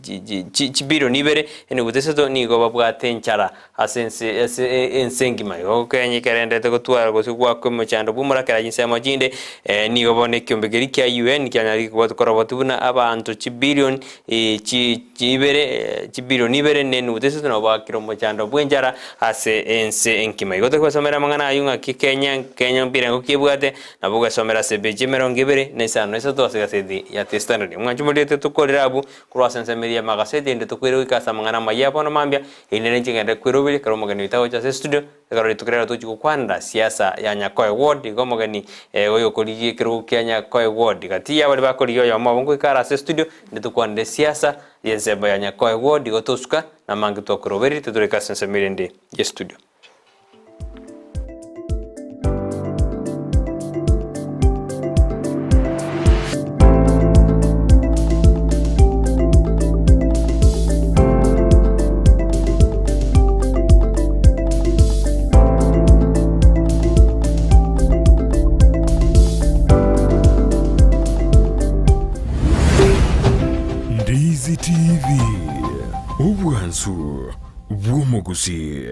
B: chi chibilion ibere enugutu isato nigo babwate enchara Ase ense ase ense engima igo Kenya ekerendete gotwara gose goakwa omochando bw'omorakera chinsemo chinde, nigo bono ekiombe keria kia UN kianyarire koroboti buna abanto chibilion chi ibere chibilion ibere na enuguta isato nabo baakire omochando bw'enchara ase ense engima. Igo tokobasomera amang'ana ayio ng'aki Kenya Kenya mbirengo ki ebwate, nabo ogesomera ase epeji emerongo ebere na isano na isato ase egaseti ya The Standard. Omwanchi omorete tokorere abwo korwa ase ensemo eria y'amagaseti erinde tokwere goika ase amang'ana amaya bono mambia. Erinde ninche ngende kweroberia ekero omogeni oito agocha ase estudio, ekero rituko riaye tochia gokwanera siasa ya Nyakoe ward, igo omogeni oyo okorigia ekerogo kia Nyakoe ward, gati ya baria bakorigia oyomo obo ngoika are ase estudio, inde tokwanere siasa y'ensemo ya Nyakoe ward, igo tosuka namange twakoerobereria titoreka ase ensemo erende y'estudio.
C: Ndizi TV, obwansu bw'omogusii.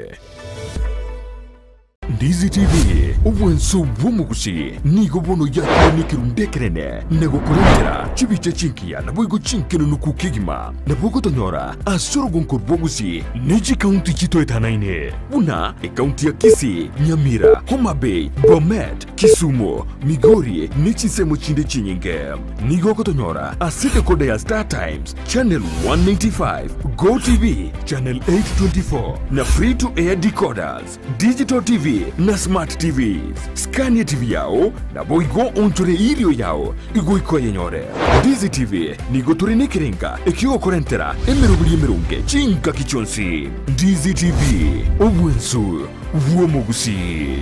C: Ndizi TV, obwanso bw'omogusii, nigo bono yakire nekerundu ekenene na gokorentera chibicha chingiya naboigo chinkenunuku kegima. Nabo ogotonyora ase orogonko rw'ogusii ne chikaunti chitoetanaine buna ekaunti ya Kisii, Nyamira, Homa Bay, Bomet, Kisumu, Migori ne chinsemo chinde chinyinge. Nigo ogotonyora ase decoder ya Star Times, Channel 195, Go TV, Channel 824 na Free to Air decoders, Digital TV na Smart TVs. Skania TV yao naboigo onchore irio yao igoika oyenyore. Ndizi TV nigo tore nekerenga ekiogokorentera emeroberi emeronge chingaki chionsi. Ndizi TV, obwensu bw'omogusii.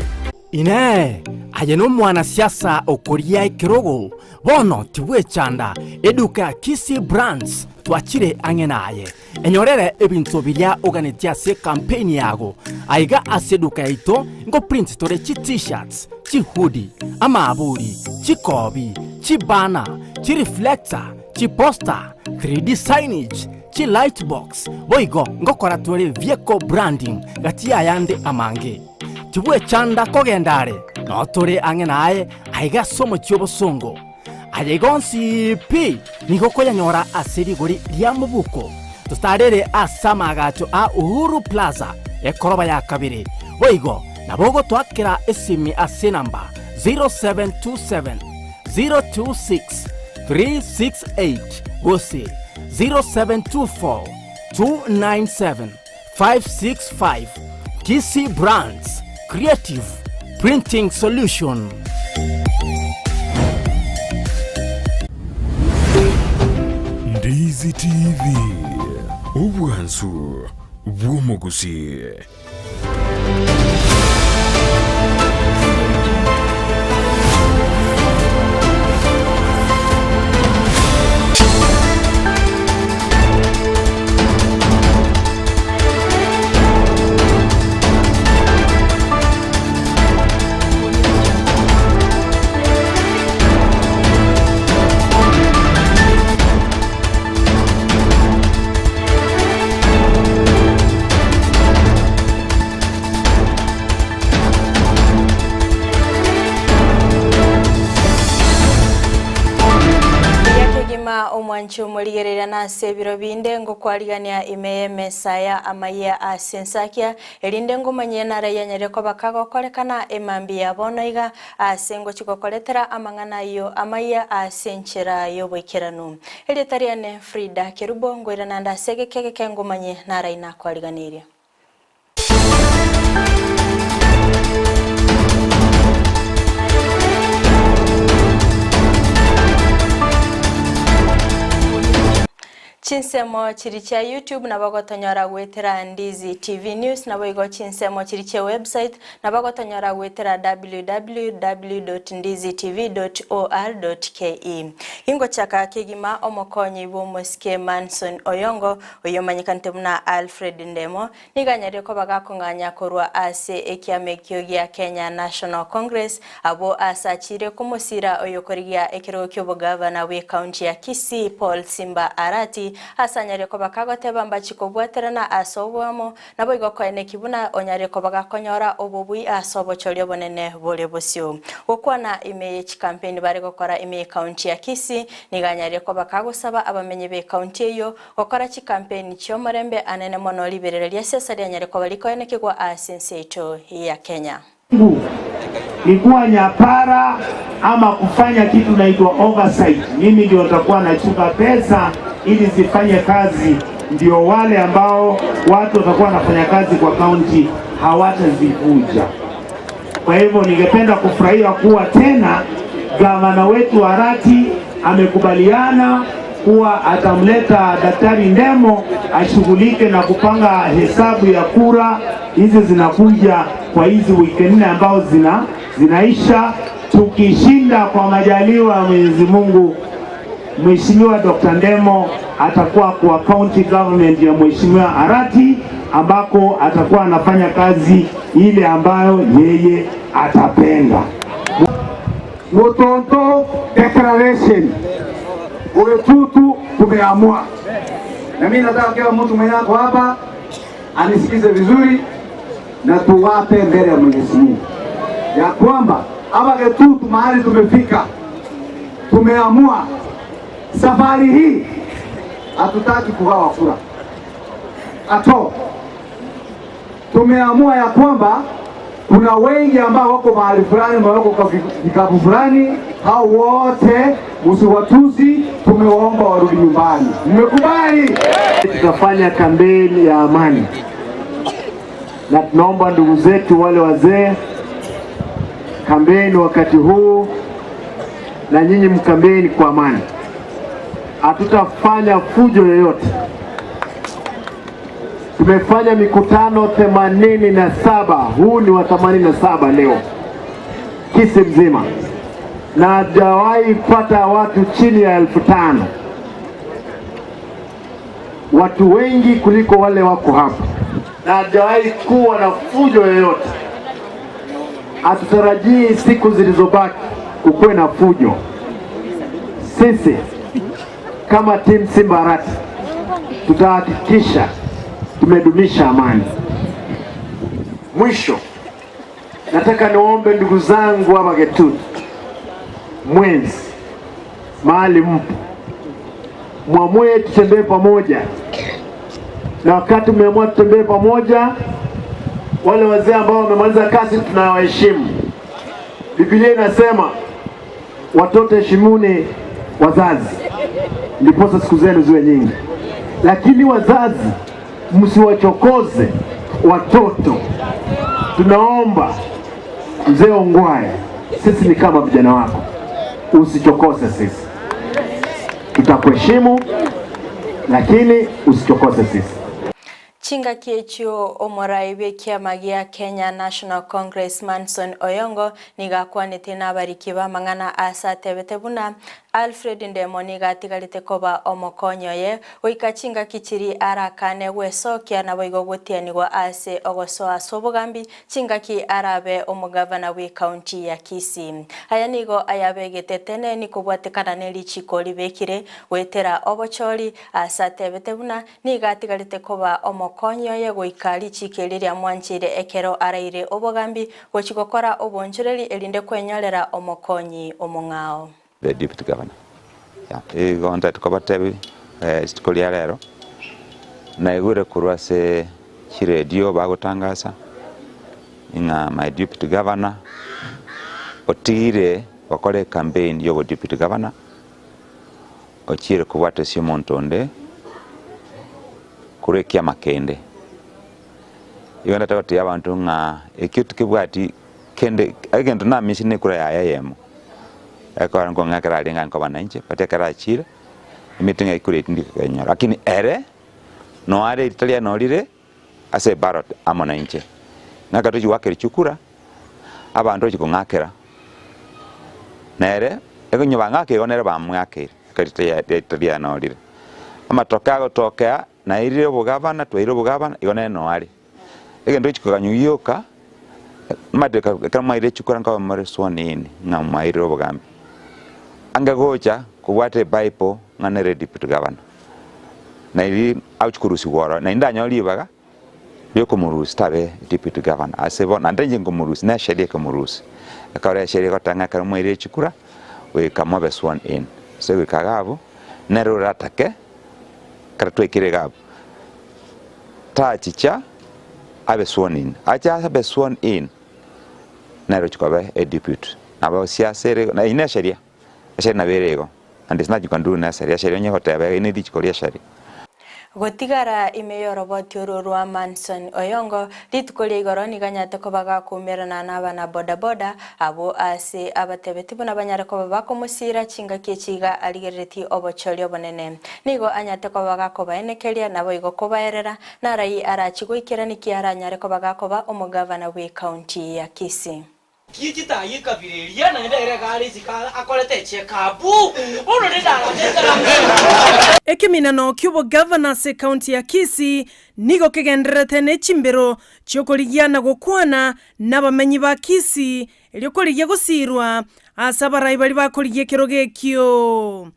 E: Inee! Aye nomwanasiasa okoria ekerogo? Bono tibwechanda, eduka ya Kisii Brands twachire ang'e naye. Enyorere ebinto biria oganetie ase ekampeini yago. Aiga ase eduka yaito ngoprint tore chi T-shirts, chihoodie, amaaburi, chikobi, chibanner, chireflector, chiposter, 3D signage, chilightbox, boigo ngokora tore vehicle branding gati y'ayande amange. Tibwechanda kogenda are, nao tore ang'e naye aiga ase omochie obosongo. Aya igo onsi pi nigo okoyanyora ase rigori ria mobuko. Totarere ase amaagacho a Uhuru Plaza, ekoroba ya kabere. Boigo nabo ogotoakera esimi ase enamba 0727 026 368 gose 0724 297 565 Kisii Brands Creative Printing Solution.
C: Ndizi TV, obwansu bw'omogusii.
A: Omwanchi omorigereria nase ebiro binde ngokwarigania ime y'emesa ya amayia ase ensakia, erinde ngomanyie nare yanyare koba kagokorekana emambia ya bono iga, ase ngochia gokoretera amang'ana ayio amayia ase enchera y'oboikeranu. Erieta riane Frida Kerubo, ngoirana nde ase egeka egeke ngomanyie narai nakwariganirie. Chinsemo chiri chia YouTube nabo gotonyora goetera Ndizi TV News naboigo chinsemo chiri chia website nabo gotonyora goetera www.ndizitv.or.ke. Gingochaka kegima omokonyi bw'omosike Manson Oyongo Oyomanyekanete buna Alfred Ndemo, nigo anyarire koba gakong'anya korwa ase ekiama ekio gia Kenya National Congress, abwo ase achiire komosira oyokorigia ekerogo ki'obogavana bw'ecounty ya Kisii Paul Simba Arati, ase anyarire koba kagoteba mbachi kobwaterana ase oboamo, naboigo koeneki buna onyarire koba gakonyora obobui ase obochori obonene bore bosio. Gokwana ime ye chikampeni bare gokora ime y'ecounty ya Kisii, nigo anyarire koba kagosaba abamenyi b'ecounty eyio Gokora chikampeni chi'omorembe anene mono riberera ria siasa rianyare koba rikoenekigwa ase ense yaito ya Kenya.
F: Mungu ni kuwa nyapara ama kufanya kitu naitwa oversight. Mimi ndio nitakuwa nachunga pesa ili zifanye kazi, ndio wale ambao watu watakuwa wanafanya kazi kwa kaunti hawatazivuja. Kwa hivyo ningependa kufurahia kuwa tena gavana wetu Arati amekubaliana kuwa atamleta Daktari Ndemo ashughulike na kupanga hesabu ya kura hizi zinakuja kwa hizi wiki nne ambao zina, zinaisha. Tukishinda kwa majaliwa ya Mwenyezi Mungu, Mheshimiwa Dr. Ndemo atakuwa kwa county government ya Mheshimiwa Arati ambako atakuwa anafanya kazi ile ambayo yeye atapenda.
G: Mutonto declaration Ugetutu tumeamua, na mimi nataka kila mtu mwenye ako hapa anisikize vizuri, na tuwape mbele ya Mwenyezi Mungu ya kwamba hapa Getutu mahali tumefika, tumeamua safari hii hatutaki kugawa kura ato. Tumeamua ya kwamba kuna wengi ambao wako mahali fulani, wako kwa vikapu fulani, hao wote msiwatusi, tumewaomba warudi nyumbani. Mmekubali?
F: Tutafanya kampeni ya amani, na tunaomba ndugu zetu wale wazee, kampeni wakati huu, na nyinyi mkampeni kwa amani. Hatutafanya fujo yoyote. Tumefanya mikutano 87, huu ni wa 87 leo Kisii mzima, na hajawahi pata watu chini ya 5,000, watu wengi kuliko wale wako hapa, na hajawahi kuwa na fujo yoyote. Hatutarajii siku zilizobaki kukuwe na fujo. Sisi kama timu Simba Arati tutahakikisha tumedumisha amani. Mwisho, nataka niombe ndugu zangu hapa Getutu, mwenzi mahali mpo, mwamue tutembee pamoja, na wakati mmeamua tutembee pamoja, wale wazee ambao wamemaliza kazi tunawaheshimu. Biblia inasema watoto heshimuni wazazi, ndiposa siku zenu ziwe nyingi. Lakini wazazi msiwachokoze watoto. Tunaomba mzee Ongwae, sisi ni kama vijana wako, usichokose sisi, tutakuheshimu lakini usichokose sisi.
A: Chingaki echio omorai bw'ekiama gia Kenya National Congress Manson Oyongo nigo akwanete nabariki b'amang'ana ase atebete buna Alfred Ndemo nigo atigarete koba omokonyi oye goika chingaki chiria arakane gwesokia naboigo gotianigwa ase ogosoa ase obogambi chingaki arabe omogavana bw'ecounty ya Kisii. Aya nigo ayabegete teneni kobwatekana ne richiko ribekire goetera obochori ase atebete buna Nigo atigarete koba omokonyi oye goika richiiko erio riamwancheire ekero araire obogambi gochia gokora obonchoreri erinde kwenyorera omokonyi omong'ao.
H: The Deputy Governor. Igo ntagete kobatebia rituko ria rero, naigure korwa ase chiredio bagotangasa ng'a my deputy governor otigire gokora ecampaign ya obodeputy governor, ochiire kobwatesia omonto onde korwa ekiama kende. Igo ntagete gotebia abanto ng'a ekio tikebwati kende egento namisia na ekura yaye eyemo, ekero nkong'ea ekero arenge aye nkoba nainche but ekero achire, emete ng'a ekura eye tindikenyora. Lakini ere, noare erita riaye norire ase eballot amo nainche. Ng'a ekero tochia goakera chikura, abanto bachia kong'akera, nere, onye bang'akeire igo nere bamweakeire, ekero erita riaye erita riaye norire. Amatoke agotokea, nairire obogavana, twairire obogavana, igo nere noare. Egento gochia koganywa gioka, omanyete ekero mwairire chikura nkoba more sworn in ng'a mwairire obogambi. Ange gocha kobwata ebible ng'a nere deputy governor, nairi agochi korusigwa ororo, naende ndanyore ribaga riokomorusia tabe deputy governor ase bono naende inche nkomorusia na esheria ekomorusia. Ekero esheria egoteba ng'a ekero mwairire chikura, goika mobe sworn in. Ase goika iga abwo, nere oratake ekero twaikire iga abwo. Tachicha abe sworn in, ache abe sworn in nere ochia koba e deputy. Nabo siasa ere igo, eyio ne sheria, esheria nabo ere igo and there's nothing you can do ne sheria, esheria onye goteba iga ne richiko ria esheria.
A: Gotigara ime y'oroboti oro rwa Manson Oyongo, rituko ria igoro nigo anyarete koba gakoumerana nabana bodaboda abwo ase abatebeti buna banyare koba bakomosiira chingaki echi iga arigereretie obochori obonene. Nigo anyarete koba gakobaenekeria, naboigo kobaerera, narai arachie goikera niki aranyare koba gakoba omogavana bw'ecounty ya Kisii.
I: Ki chitayi ekabira eria, naende ere iga are isiko akorete echekabu, bono nendarache enchara.
D: Ekeminano ki'obogavana ase ecounty ya Kisii nigo kegendererete ne chimbero chi'okorigia na gokwana nabamenyi ba Kisii Erio korigia gosiirwa ase abarai baria bakorigia ekerogo ekio.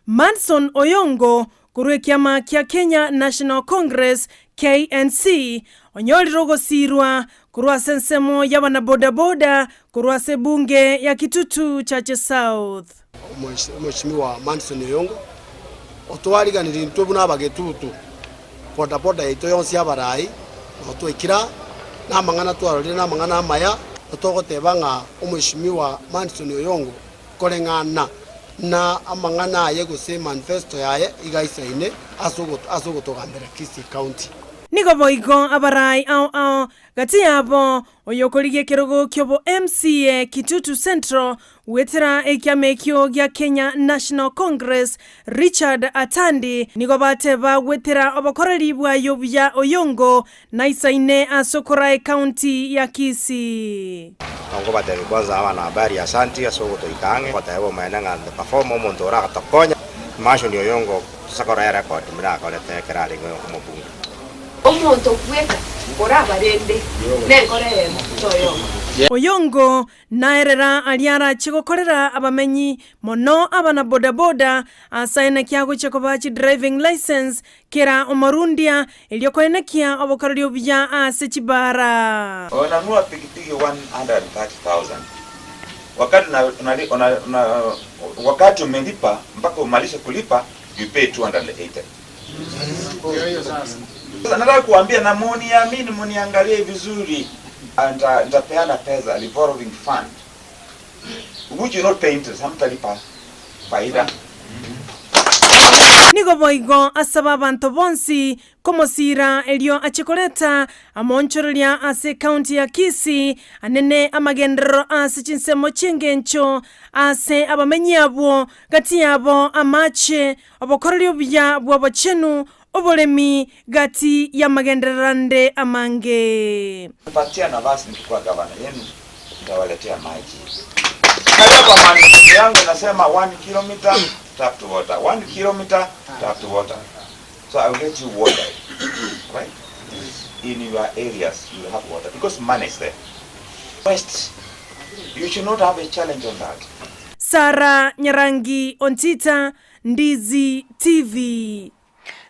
D: Manson Oyongo korwa ekiama kia Kenya National Congress, KNC, onyorire ogosiirwa korwa ase ensemo y'abanabodaboda korwa ase ebunge ya Kitutu Chache South.
J: Omweshimiwa Manson Oyongo otwariganirie intwe buna abagetutu bodaboda yaito yonsi abarai nabo twaikire aa, na amang'ana twarorire na amang'ana amaya, togoteba ng'a Omweshimiwa Manson Oyongo koreng'ana na amang'ana aye gose manifesto yaye iga aisaine ase ogotogambera Kisii County.
D: Nigo boigo abarai ao ao gati yabo Oyokorigia ekerogo ki'obo MCA Kitutu Central goetera ekiama ekio gia Kenya National Congress Richard Atandi nigo bateba goetera obokoreri bwaye obuya Oyongo naisaine ase okoraa ecounty ya Kisii.
K: Nkobatebia kwanza abana habari asanti ase ogotoika ang'e, ngoteba omaene ng'a the performer omonto oragatokonya, Manson Oyongo tosa korora erecord buna akorete ekero arenge omobunge.
L: Omonto bweka orabarende nenkoro eyemo noyomo.
D: Oyongo naerera aria arache gokorera abamenyi mono abana bodaboda ase aenekia agochia kobaa chidriving licence kera omorundia erio koenekia obokoreri obuya ase chibara.
H: Unanunua pikipiki 130,000 wakati una, una, una, una, wakati umelipa mpaka umalishe kulipa you pay 280. Sasa nataka kuambia na muniamini, muniangalie vizuri, nitapeana pesa revolving fund which you not pay interest, hamtalipa faida.
D: Nigo boigo asaba abanto bonsi komosiira erio achie koreta amoonchoreria ase ekaunti ya Kisii anene amagenderero ase chinsemo chi'engencho ase abamenyi abwo gati yabo amache Obokoreri obuya bw'obochenu, oboremi gati y'amagenderero ande amange.
H: Patia nafasi nikikuwa gavana yenu nitawaletea maji. Angalia kwa manifesto yangu inasema 1 kilometer tap to water, 1 kilometer tap to water. So I will get you water. Right? In your areas you will have water because money is there. West, you should not have a challenge on that.
D: Sarah Nyarangi Ontita, Ndizi TV.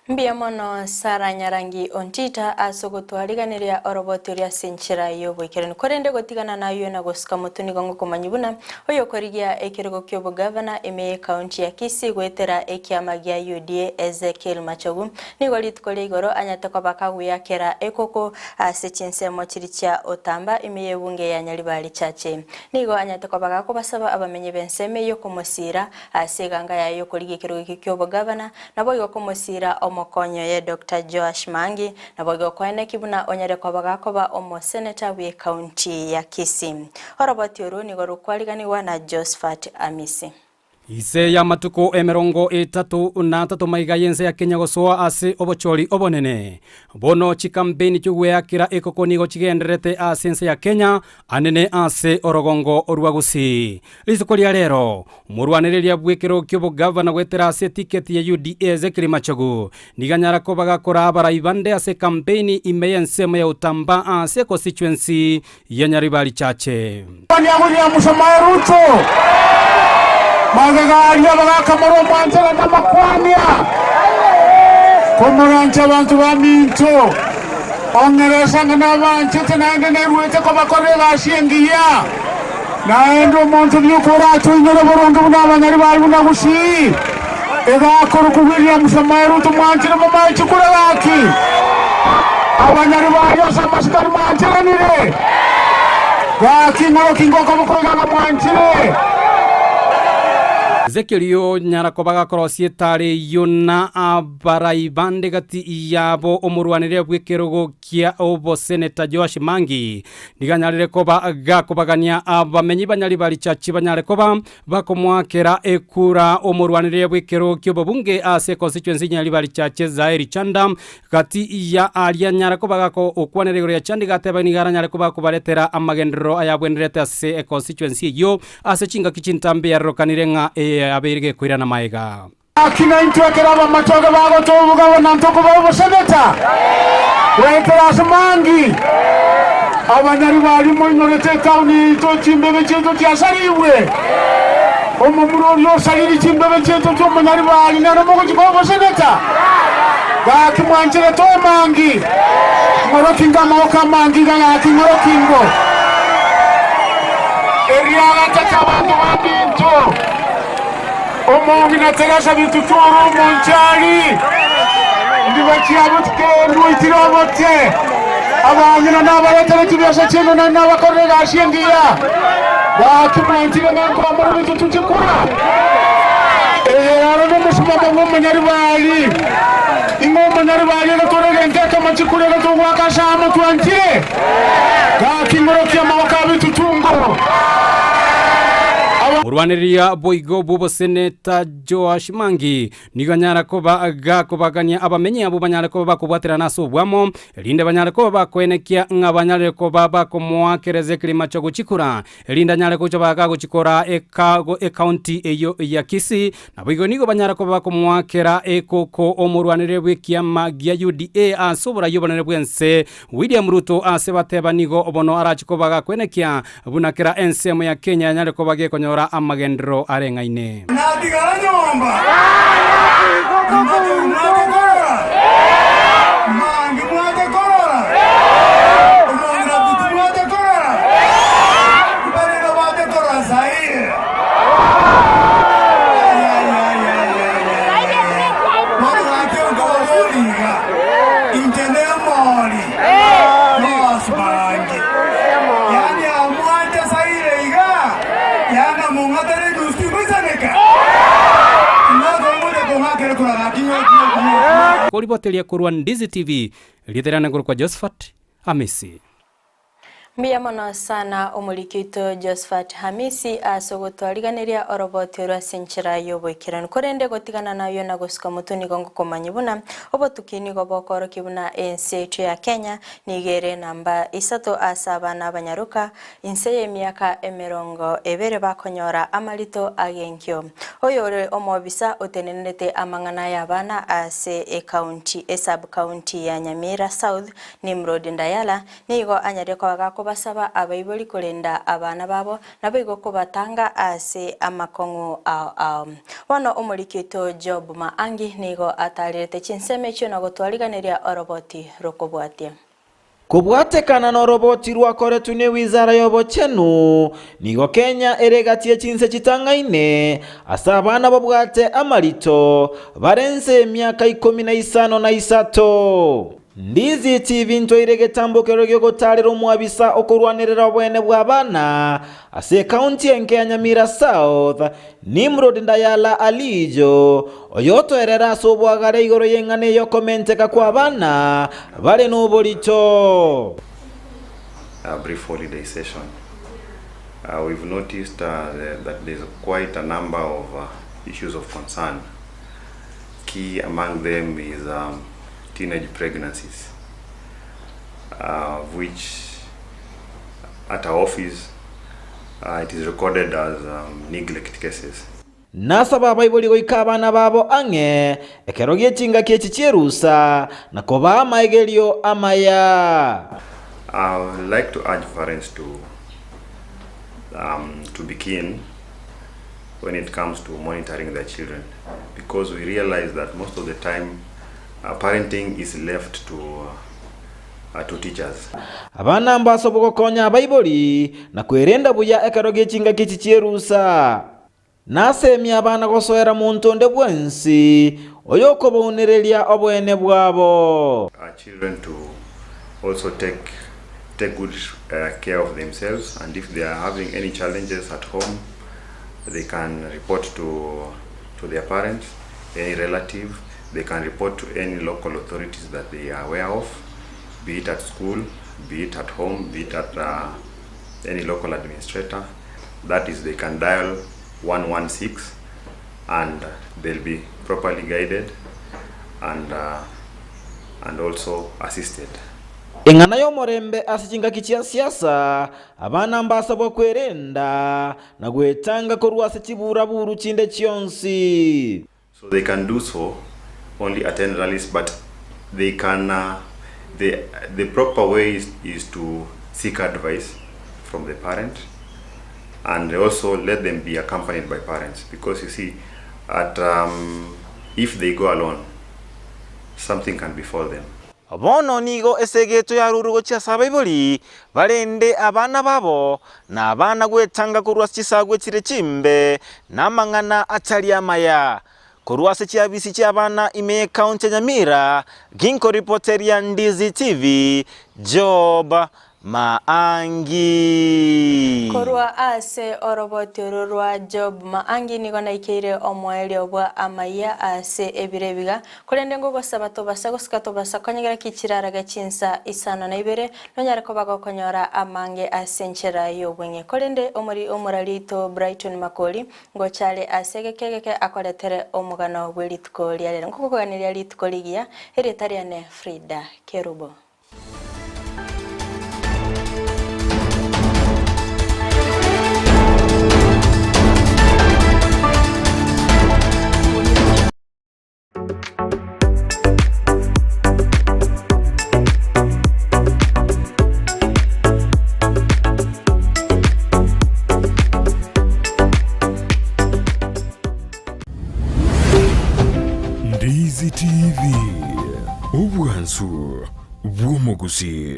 A: Mbuya mono Sarah Nyarangi Ontita ase ogotwariganeria oroboti oria ase enchera y'oboikeranu. Korende gotigana nayio na gosuka motwe nigo ngokomanyia buna oyokorigia ekerogo ki'obogavana ime y'ecounty ya Kisii goetera ekiama gia UDA Ezekiel Machogu nigo rituko ria igoro anyate koba kagweyakera ekoko ase chinsemo chiria chia Otamba ime y'ebunge ya Nyaribari Chache. Nigo anyate koba gakobasaba abamenyi b'ensemo eyio komosiira ase eganga yaye y'okorigia ekerogo ekio ki'obogavana, Naboigo komosiira omokonyi oye Doctor Joash Maangi, naboigo koeneki buna onyare koba gakoba omoseneta bw'ecounty ya Kisii. Oroboti orwo nigo rokwariganigwa na Josphat Amisi.
M: Ise y'amatuko emerongo etato na atato maiga y'ense ya Kenya gosoa ase obochori obonene. Bono chikampeini chi'ogweakera ekoko nigo chigendererete ase ense ya Kenya, anene ase orogongo rwa Gusii. Rituko ria rero, omorwanereria bw'ekerogo ki'obogavana goetera ase etiketi ya UDA Ezekiel Machogu nigo anyara koba gakora abarai bande ase ekampeini ime y'ensemo ya Utamba ase econstituency ya Nyaribari Chache.
N: Kwania William Samoei Ruto, magega aria bagakamora omwanchera namakwania, komoranche abanto baminto, ong'erese ng'a nabanchete naende neruete kobakorera egasi engiya. Naende omonto rioka oratoinyore boronge buna abanyari baye buna Gusii, egakorokwa William Samoei Ruto mwanchire momae chikura gaki. Abanyari baye ase amasikani mwancheranire gaki ng'oroki ngokoboko iga ng'a mwanchire.
M: Ezekiel onyara koba gakorosia etaara eyio na abarai bande gati yabo omorwanereria bw'ekerogo kia oboseneta Joash Mangi Nigo anyarire koba gakobagania abamenyi ba Nyaribarichachi banyare koba bakomoakera ekura omorwanereria bw'ekerogo ki'obobunge ase econstituency ya Nyaribarichachi Zaeri Chanda gati ya aria anyare koba gakokwanera igoro ya Chanda iga ateba nigo aranyare koba akobaretera amagenderero ayabwenerete ase econstituency eyio ase chingaki chintambe yarorekanire ng'a eyabeire gekoirana maega.
N: Naki naintwe ekero abamachoge bagotobuga buna ntokoba oboseneta goetera ase mangi, abanyari baria moinyorete etaoni yaito chimbebe chiaito chiasarigwe. Omomura oria osariri chimbebe chiaito chi'omonyaribari nere mogochia koba oboseneta. Gaki mwancherete omangi, ng'oroki amaboko amangi iga gaki ng'oroki ingo. Erio agatacha abanto baminto. Omong'ina Teresa Bitutu ore omonchari, ndiba chiabo chikendwa oitire obote. Abang'ina nabaretere chibesa chiaino naende nabakorere egasi engiya. Gaki mwanchire ng'a nkoamore Bitutu chikura. Eye aro nomosimamo bw'omonyaribari. Ing'o omonyaribari egetore egento ekemo chikura egetogwaka ase amo twanchire? Gaki ng'orokia amaboko a Bitutu ngo.
M: Morwanereria boigo bw'oboseneta Joash Mangi nigo anyara koba gakobagania abamenyi abwo banyare koba bakobwaterana ase obwamo, erinde banyare koba bakoenekia ng'a banyarire koba bakomoakereza ekerima chia gochikora, erinde anyare gocha bagagochikora ekaunti eyio ya Kisii. Naboigo nigo banyare koba bakomoakera ekoko omorwanereria bw'ekiama gia UDA ase oborai obonene bw'ense William Ruto ase bateba nigo bono arache koba gakwenekia buna kera ensemo ya Kenya yanyare koba gekonyora amagenderero areng'aine.
N: Natigara nyomba, Mbache mwate korora, Mangi mwate korora, Omong'ina Tutu mwate korora, Mbareno bate korora saii. Bono gaki nkoboboria iga, inche nemori noasbarangi, yaani amwanche saire iga, yaani among'atere enusu timoisaneka, ing'akore kong'akera kura gaki ng'o ng'o ng'o.
M: Koriboteria korwa Ndizi TV, erieta riane nkorokwa Josephat Amisi.
A: Mbuya mono sana omoriki oito Josphat Hamisi ase ogotwariganeria oroboti orwo ase enchera y'oboikeranu. Korende gotigana nayio na gosuka motwe nigo ngokomanyia buna obotuki nigo bokoorokia buna ense yaito ya Kenya nigo ere namba isato ase abana abanyaroka inse y'emiaka emerongo ebere bakonyora amarito agenkio. Oyore omobisa otenenerete amang'ana y'abana ase ecounty esub county ya Nyamira South Nimrod Ndayala Nigo anyare koba gakoba. akobasaba abaibori korenda abana babo, naboigo kobatanga ase amakong'u ao ao. Bono omoriki oito Job Maangi nigo atarerete chinsemo echio na gotwariganeria oroboti rokobwatia.
O: Kobwatekana noroboti rwakoretwe ne Wizara y'Obochenu, nigo Kenya ere egati ye chinse chitang'aine ase abana babwate amarito bare nse y'emiaka 13. Ndizi TV ntwaire egetambokero giogotarera omwabisa okorwanerera oboene bw'abana ase ekaunti enke ya Nyamira South, Nimrod Ndayala Alijo, oyotoerera ase obwagare igoro y'eng'ana ey'okomenteka kw'abana bare noborito.
P: A brief holiday session. We've noticed that there's quite a number of issues of concern. Key among them is teenage pregnancies, which at our office it is recorded as neglect cases.
O: Nasaba abaibori goika abana babo ang'e ekero gie chingaki echi chi'erusa, na kobaa amaegerio amaya.
P: I would like to urge parents to um, to be keen when it comes to monitoring their children because we realize that most of the time uh, parenting is left to uh, to teachers.
O: Abana mbasobo gokonya abaibori na kwerenda buya ekero gie chingaki echi chi'erusa. Nasemie abana gosoera monto onde bwensi oyokobaunereria oboene bwabo.
P: Our children to also take take good uh, care of themselves and if they are having any challenges at home they can report to to their parents any relative they can report to any local authorities that they are aware of be it at school be it at home be it at uh, any local administrator that is they can dial 116 and they'll be properly guided and uh, and also assisted
O: Eng'ana y'omorembe ase chingaki chia siasa, abana mbasabwa kwerenda na gwetanga korwa ase chiburaburu chinde chionsi.
P: So they can do so, only attend rallies, but they can, uh, the, the proper way is, is to seek advice from the parent and also let them be accompanied by parents because you see, at, um, if they go alone, something can befall them.
O: Bono nigo esegeto yarurwe gochia ase abaibori, barende abana babo, na abana gwetanga korwa ase chisagwe chire chimbe, na amang'ana atari amaya. Korwa ase chiabisi chi'abana ime y'Ekaunti ya Nyamira, ginkoripoteria Ndizi TV, Job Maangi.
A: Korwa ase oroboti oro rwa Job Maangi nigo naikeire omoerio bwa amayia ase ebiro ebiga, korende ngogosaba tobasa gosika tobasa konyegera ki chirarage chinsa isano na ibere, nonyare koba gokonyora amange ase enchera y'obweng'e. Korende omori omorarito Brighton Makori ngocha are ase egeke egeke akoretere omogano bwe rituko ria rero. Nkokoganeria rituko rigiya, erieta riane Frida Kerubo.
C: Ndizi TV, obwansu bw'omogusii.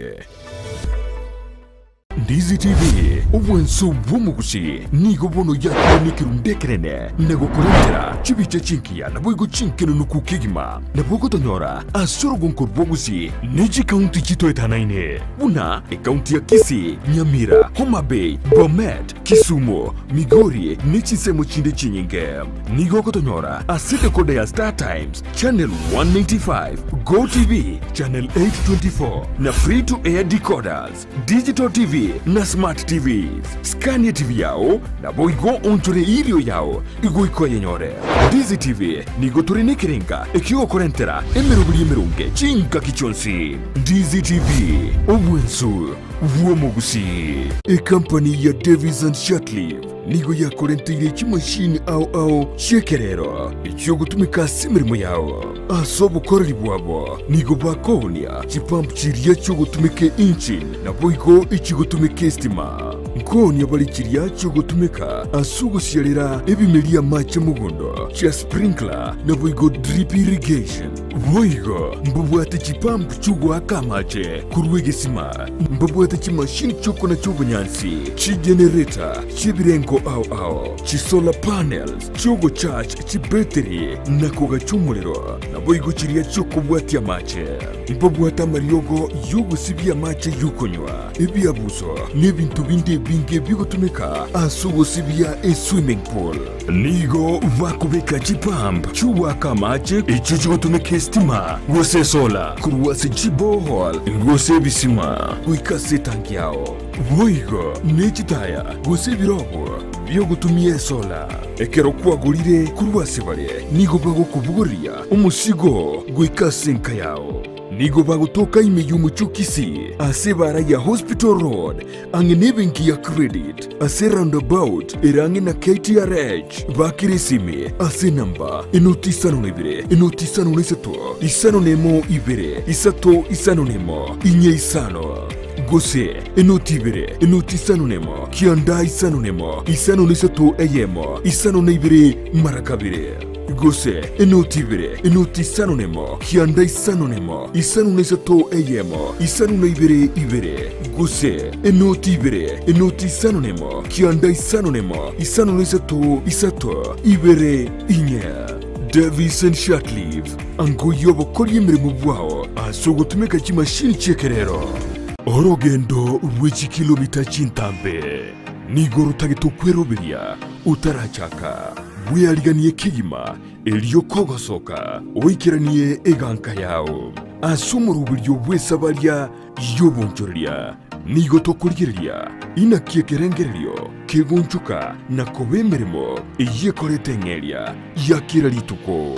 C: Ndizi TV, obwansu bw'omogusii nigo bono yakire nekerundu ekenene na gokorentera chibicha chinkiya naboigo chinkenenuku kegima. Nabo ogotonyora ase orogonko rw'ogusii ne chikaunti chitoetanaine buna ekaunti ya Kisii, Nyamira, Homa Bay, Bomet, Kisumu, Migori ne chinsemo chinde chinyinge. Nigo ogotonyora ase decoder ya Star Times, Channel 195, Go TV, Channel 824 na Free to Air decoders, Digital TV na Smart TVs. Scan TV yao naboigo onchore irio yao igoika oyenyore. Ndizi TV nigo tore nekerenga ekiogokorentera emeroberi emeronge chingaki chionsi. Ndizi TV, obwensu bw'omogusii. Ecompany ya Davis and Shirtliff. nigo yakorenteire chimashini ao ao chi'ekerero echiogotumeka ase emeremo yao. Ase obokoreri bwabo nigo bakoonia chipump chiria chiogotumeka engine naboigo echigotumeka estima. Nkoonia bare chiria chiogotumeka ase ogosiarera ebimeria amache mogondo, chia sprinkler naboigo drip irrigation. Boigo mbabwate chipump chi'ogoaka amache korwa egesima, mbabwate chimashini chi'okonacha obonyansi, chigenerator chi'ebirengo ao ao, chisolar panels chi'ogocharge chibetiri na kogacha omorero, naboigo chiria chi'okobwatia amache. Mbabwate amariogo y'ogosibia amache y'okonywa, ebiabuso, na ebinto binde ebinge bigotumeka ase ogosibia eswimming pool. Nigo bakobeka chipump chi'ogoaka amache echio chigotumeka esitima gose esola korwa ase chiborehole gose ebisima goika ase etanki yao. Boigo ne chitaya gose ebirogo bi'ogotumia esola. Ekero kwagorire korwa ase bare, nigo bagokobogoria omosigo goika ase enka yao. Nigo bagotoka ime y'omochie o Kisii ase ebaara ya Hospital Road ang'e nebenki ya Credit ase roundabout ere ang'e na KTRH. Bakire esimi ase enamba enoti isano na ibere enoti isano na isato isano na emo ibere isato isano na emo inye isano gose enoti ibere enoti isano na emo kianda isano na emo isano na isato eyemo isano na ibere mara kabere. Gose enoti ibere, enoti isano nemo, kianda isano nemo, isano na isato eyemo, isano na ibere ibere. Gose enoti ibere, enoti isano nemo, kianda isano nemo, isano na isato isato ibere inye. Davison Shirtliff, ango y'obokoria emeremo bwao ase ogotumeka chimashini chi'ekerero. Orogendo rwe chikilomita chintambe nigo rotagete okweroberia otarachaka. Bweariganie kegima, erio kogosoka oikeranie eganka yao. Ase omoroberio bw'esabaria y'obonchoreria nigo tokorigereria inaki ekerengererio kegonchoka na koba emeremo eyio ekoreta eng'eria ya kera rituko.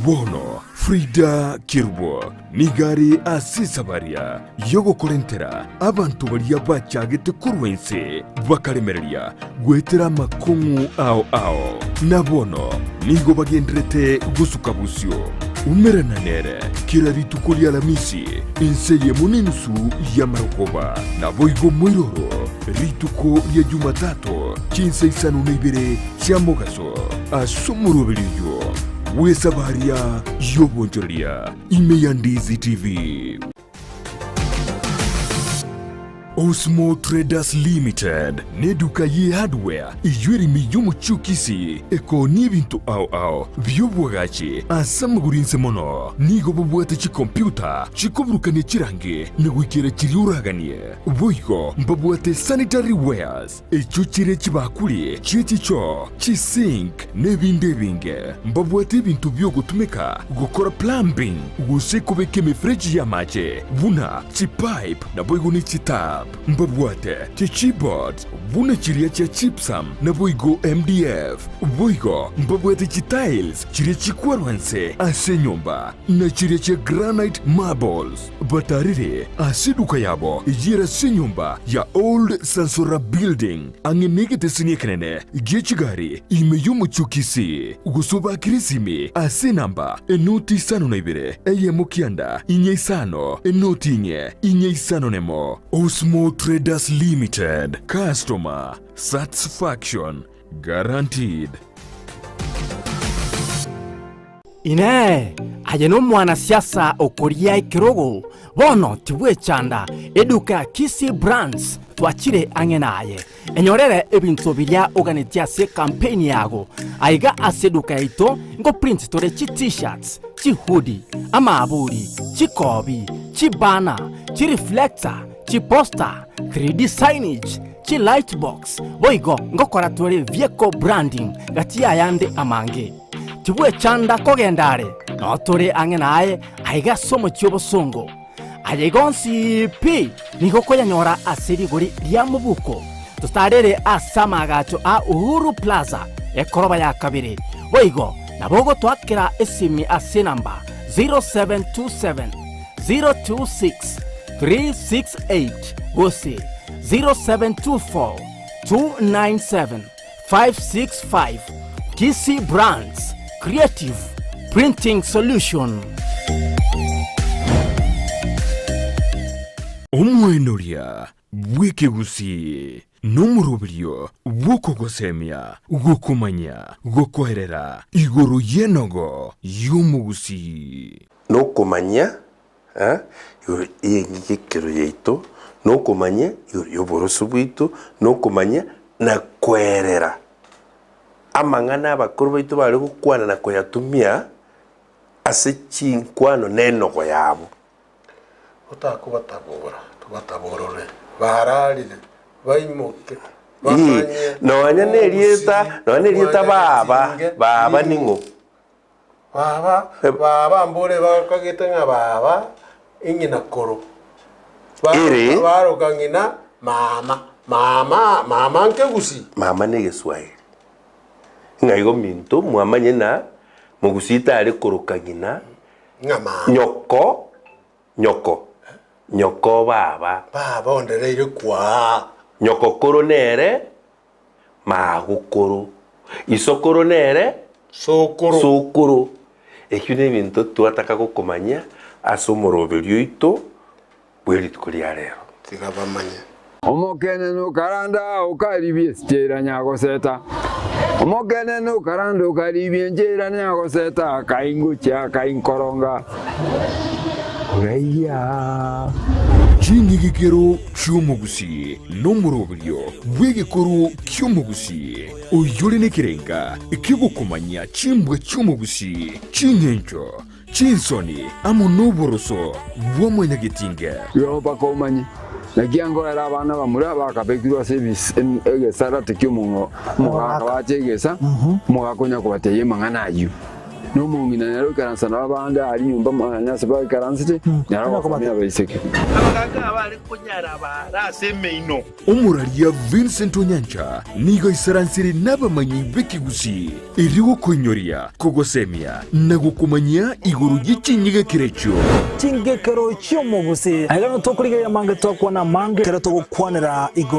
C: Bono Frida Kerubo Nigo are ase esabaria y'ogokorentera abanto baria bachagete korwa ense bakaremereria goetera amakong'u ao ao, na bono nigo bagenderete gosuka bosio. Umerana nere kera rituko ri'Alamisi ense eyemo nenusu y'amarogoba, naboigo moiroro rituko ria Jumatato chinsa isano na ibere chia mogaso ase omoroberio oyio bw'esabaria y'obonchoreria. Ime ya Ndizi TV. Osmo Traders Limited neduka ye hardware eyio ere ime y'omochie o Kisii ekoonia ebinto ao ao bi'obwagachi ase amagoro inse mono. Nigo babwate chikompyuta chikoburukania chirangi na goikera chiria oraganie. Boigo mbabwate sanitary wares Echio chire chibakuri chie chichoo, chisink, na ebinde ebinge. Mbabwate ebinto bi'ogotumeka gokora plumbing gose kobeka emefereji y'amache buna chipipe naboigo ne chitap. Mbabwate chichipboards buna chiria chia gypsum naboigo MDF. Boigo mbabwate chitiles chiria chikwarwa nse ase enyomba na chiria chia granite marbles. Batarire ase eduka yabo eyio ase enyomba ya Old Sansora Building ang'e negeteseni ekenene gie chigari ime y'omochie o Kisii, gose obakere esimi ase enamba enoti isano na ibere eyemo kianda inye isano enoti inye inye isano nemo. Osmo Traders Limited, Customer Satisfaction Guaranteed.
E: Inee! Aye nomwanasiasa okoria ekerogo? Bono tibwechanda, eduka ya Kisii Brands twachire ang'e naye. Enyorere ebinto biria oganetie ase ekampeini yago. Aiga ase eduka yaito ngoprint tore chi T-shirts, chihoodie, amaaburi, chikobi, chibanner, chireflector, chiposter, 3D signage, chilightbox, boigo ngokora tore vehicle branding gati y'ayande amange. Tibwechanda kogenda are, nao tore ang'e naye aiga ase omochie obosongo. Aya igo onsi pi nigo okoyanyora ase rigori ria mobuko. Totarere ase amaagacho a Uhuru Plaza, ekoroba ya kabere. Boigo nabo ogotoakera esimi ase enamba 0727 026 368 gose 0724 297. 565 Kisii Brands Creative Printing Solution.
C: Omoenoria bw'ekegusii nomoroberio bw'okogosemia, gokomanya, gokoerera igoro y'enogo y'omogusii.
Q: Nokomanya igoro y'eng'igekero yaito, nokomanya igoro y'oboroso bwaito, nokomanya na koerera amang'ana abakoro baito bare gokwana na koyatumia ase chinkwano na enogo yabo.
J: Otakobatabora, tobataborore, bararire, baimoke,
Q: Ii,
J: bamanye
Q: nonya nerieta, nonya nerieta baba, baba ning'o?
J: Baba, baba mbore bakagete ng'a baba eng'ina koro.
Q: Ere.
J: Baroka ng'ina mama, mama, mama nkegusi.
Q: Mama na egeswahili. Ng'a igo minto mwamanye na mogusii tare koroka ng'ina
J: Ng'a mama.
Q: Nyoko, nyoko, nyoko baba.
J: Baba ondereire kwaa.
Q: Nyoko koro nere magokoro, isokoro nere
J: Sokoro.
Q: sokoro. Ekio nebinto twataka gokomanyia ase omoroberio oito bwe rituko ria rero.
J: Tiga bamanye.
R: Omokenene okaranda okaribia esichera nyagoseta, Omokenene okaranda okaribia enchera nyagoseta, Akaingochia akainkoronga oraigia.
C: Ching'igikero chi'omogusii nomoroberio bw'egekoro ki'omogusii, oyore nekerenga ki'ogokomanyia chimbwa chi'omogusii, ching'encho, chinsoni, amo noboroso bwa mwanyagetinge.
R: Igo mpaka omanye, naki angoera abana bamura bakabekirwe ase egesarate ki'omogaka bache egesa, omogaka onya kobatebia amang'ana ayio. Na omong'ina nere oikaransa nabo abande aria nyomba mwane ase baikaransete, nere ogosomia abaiseke.
Q: Abagaaka abare konyara abaare ase emeino.
C: Omoraria Vincent Onyancha nigo aisaransire nabamanyi b'ekegusii erio gokoinyoria, kogosemia na gokomanyia igoro ye chinyigekero echio.
S: Chingekero chi'omogusii. Aiga nigo tokorigereria amange twakwana amange ekero togokwanera igoro.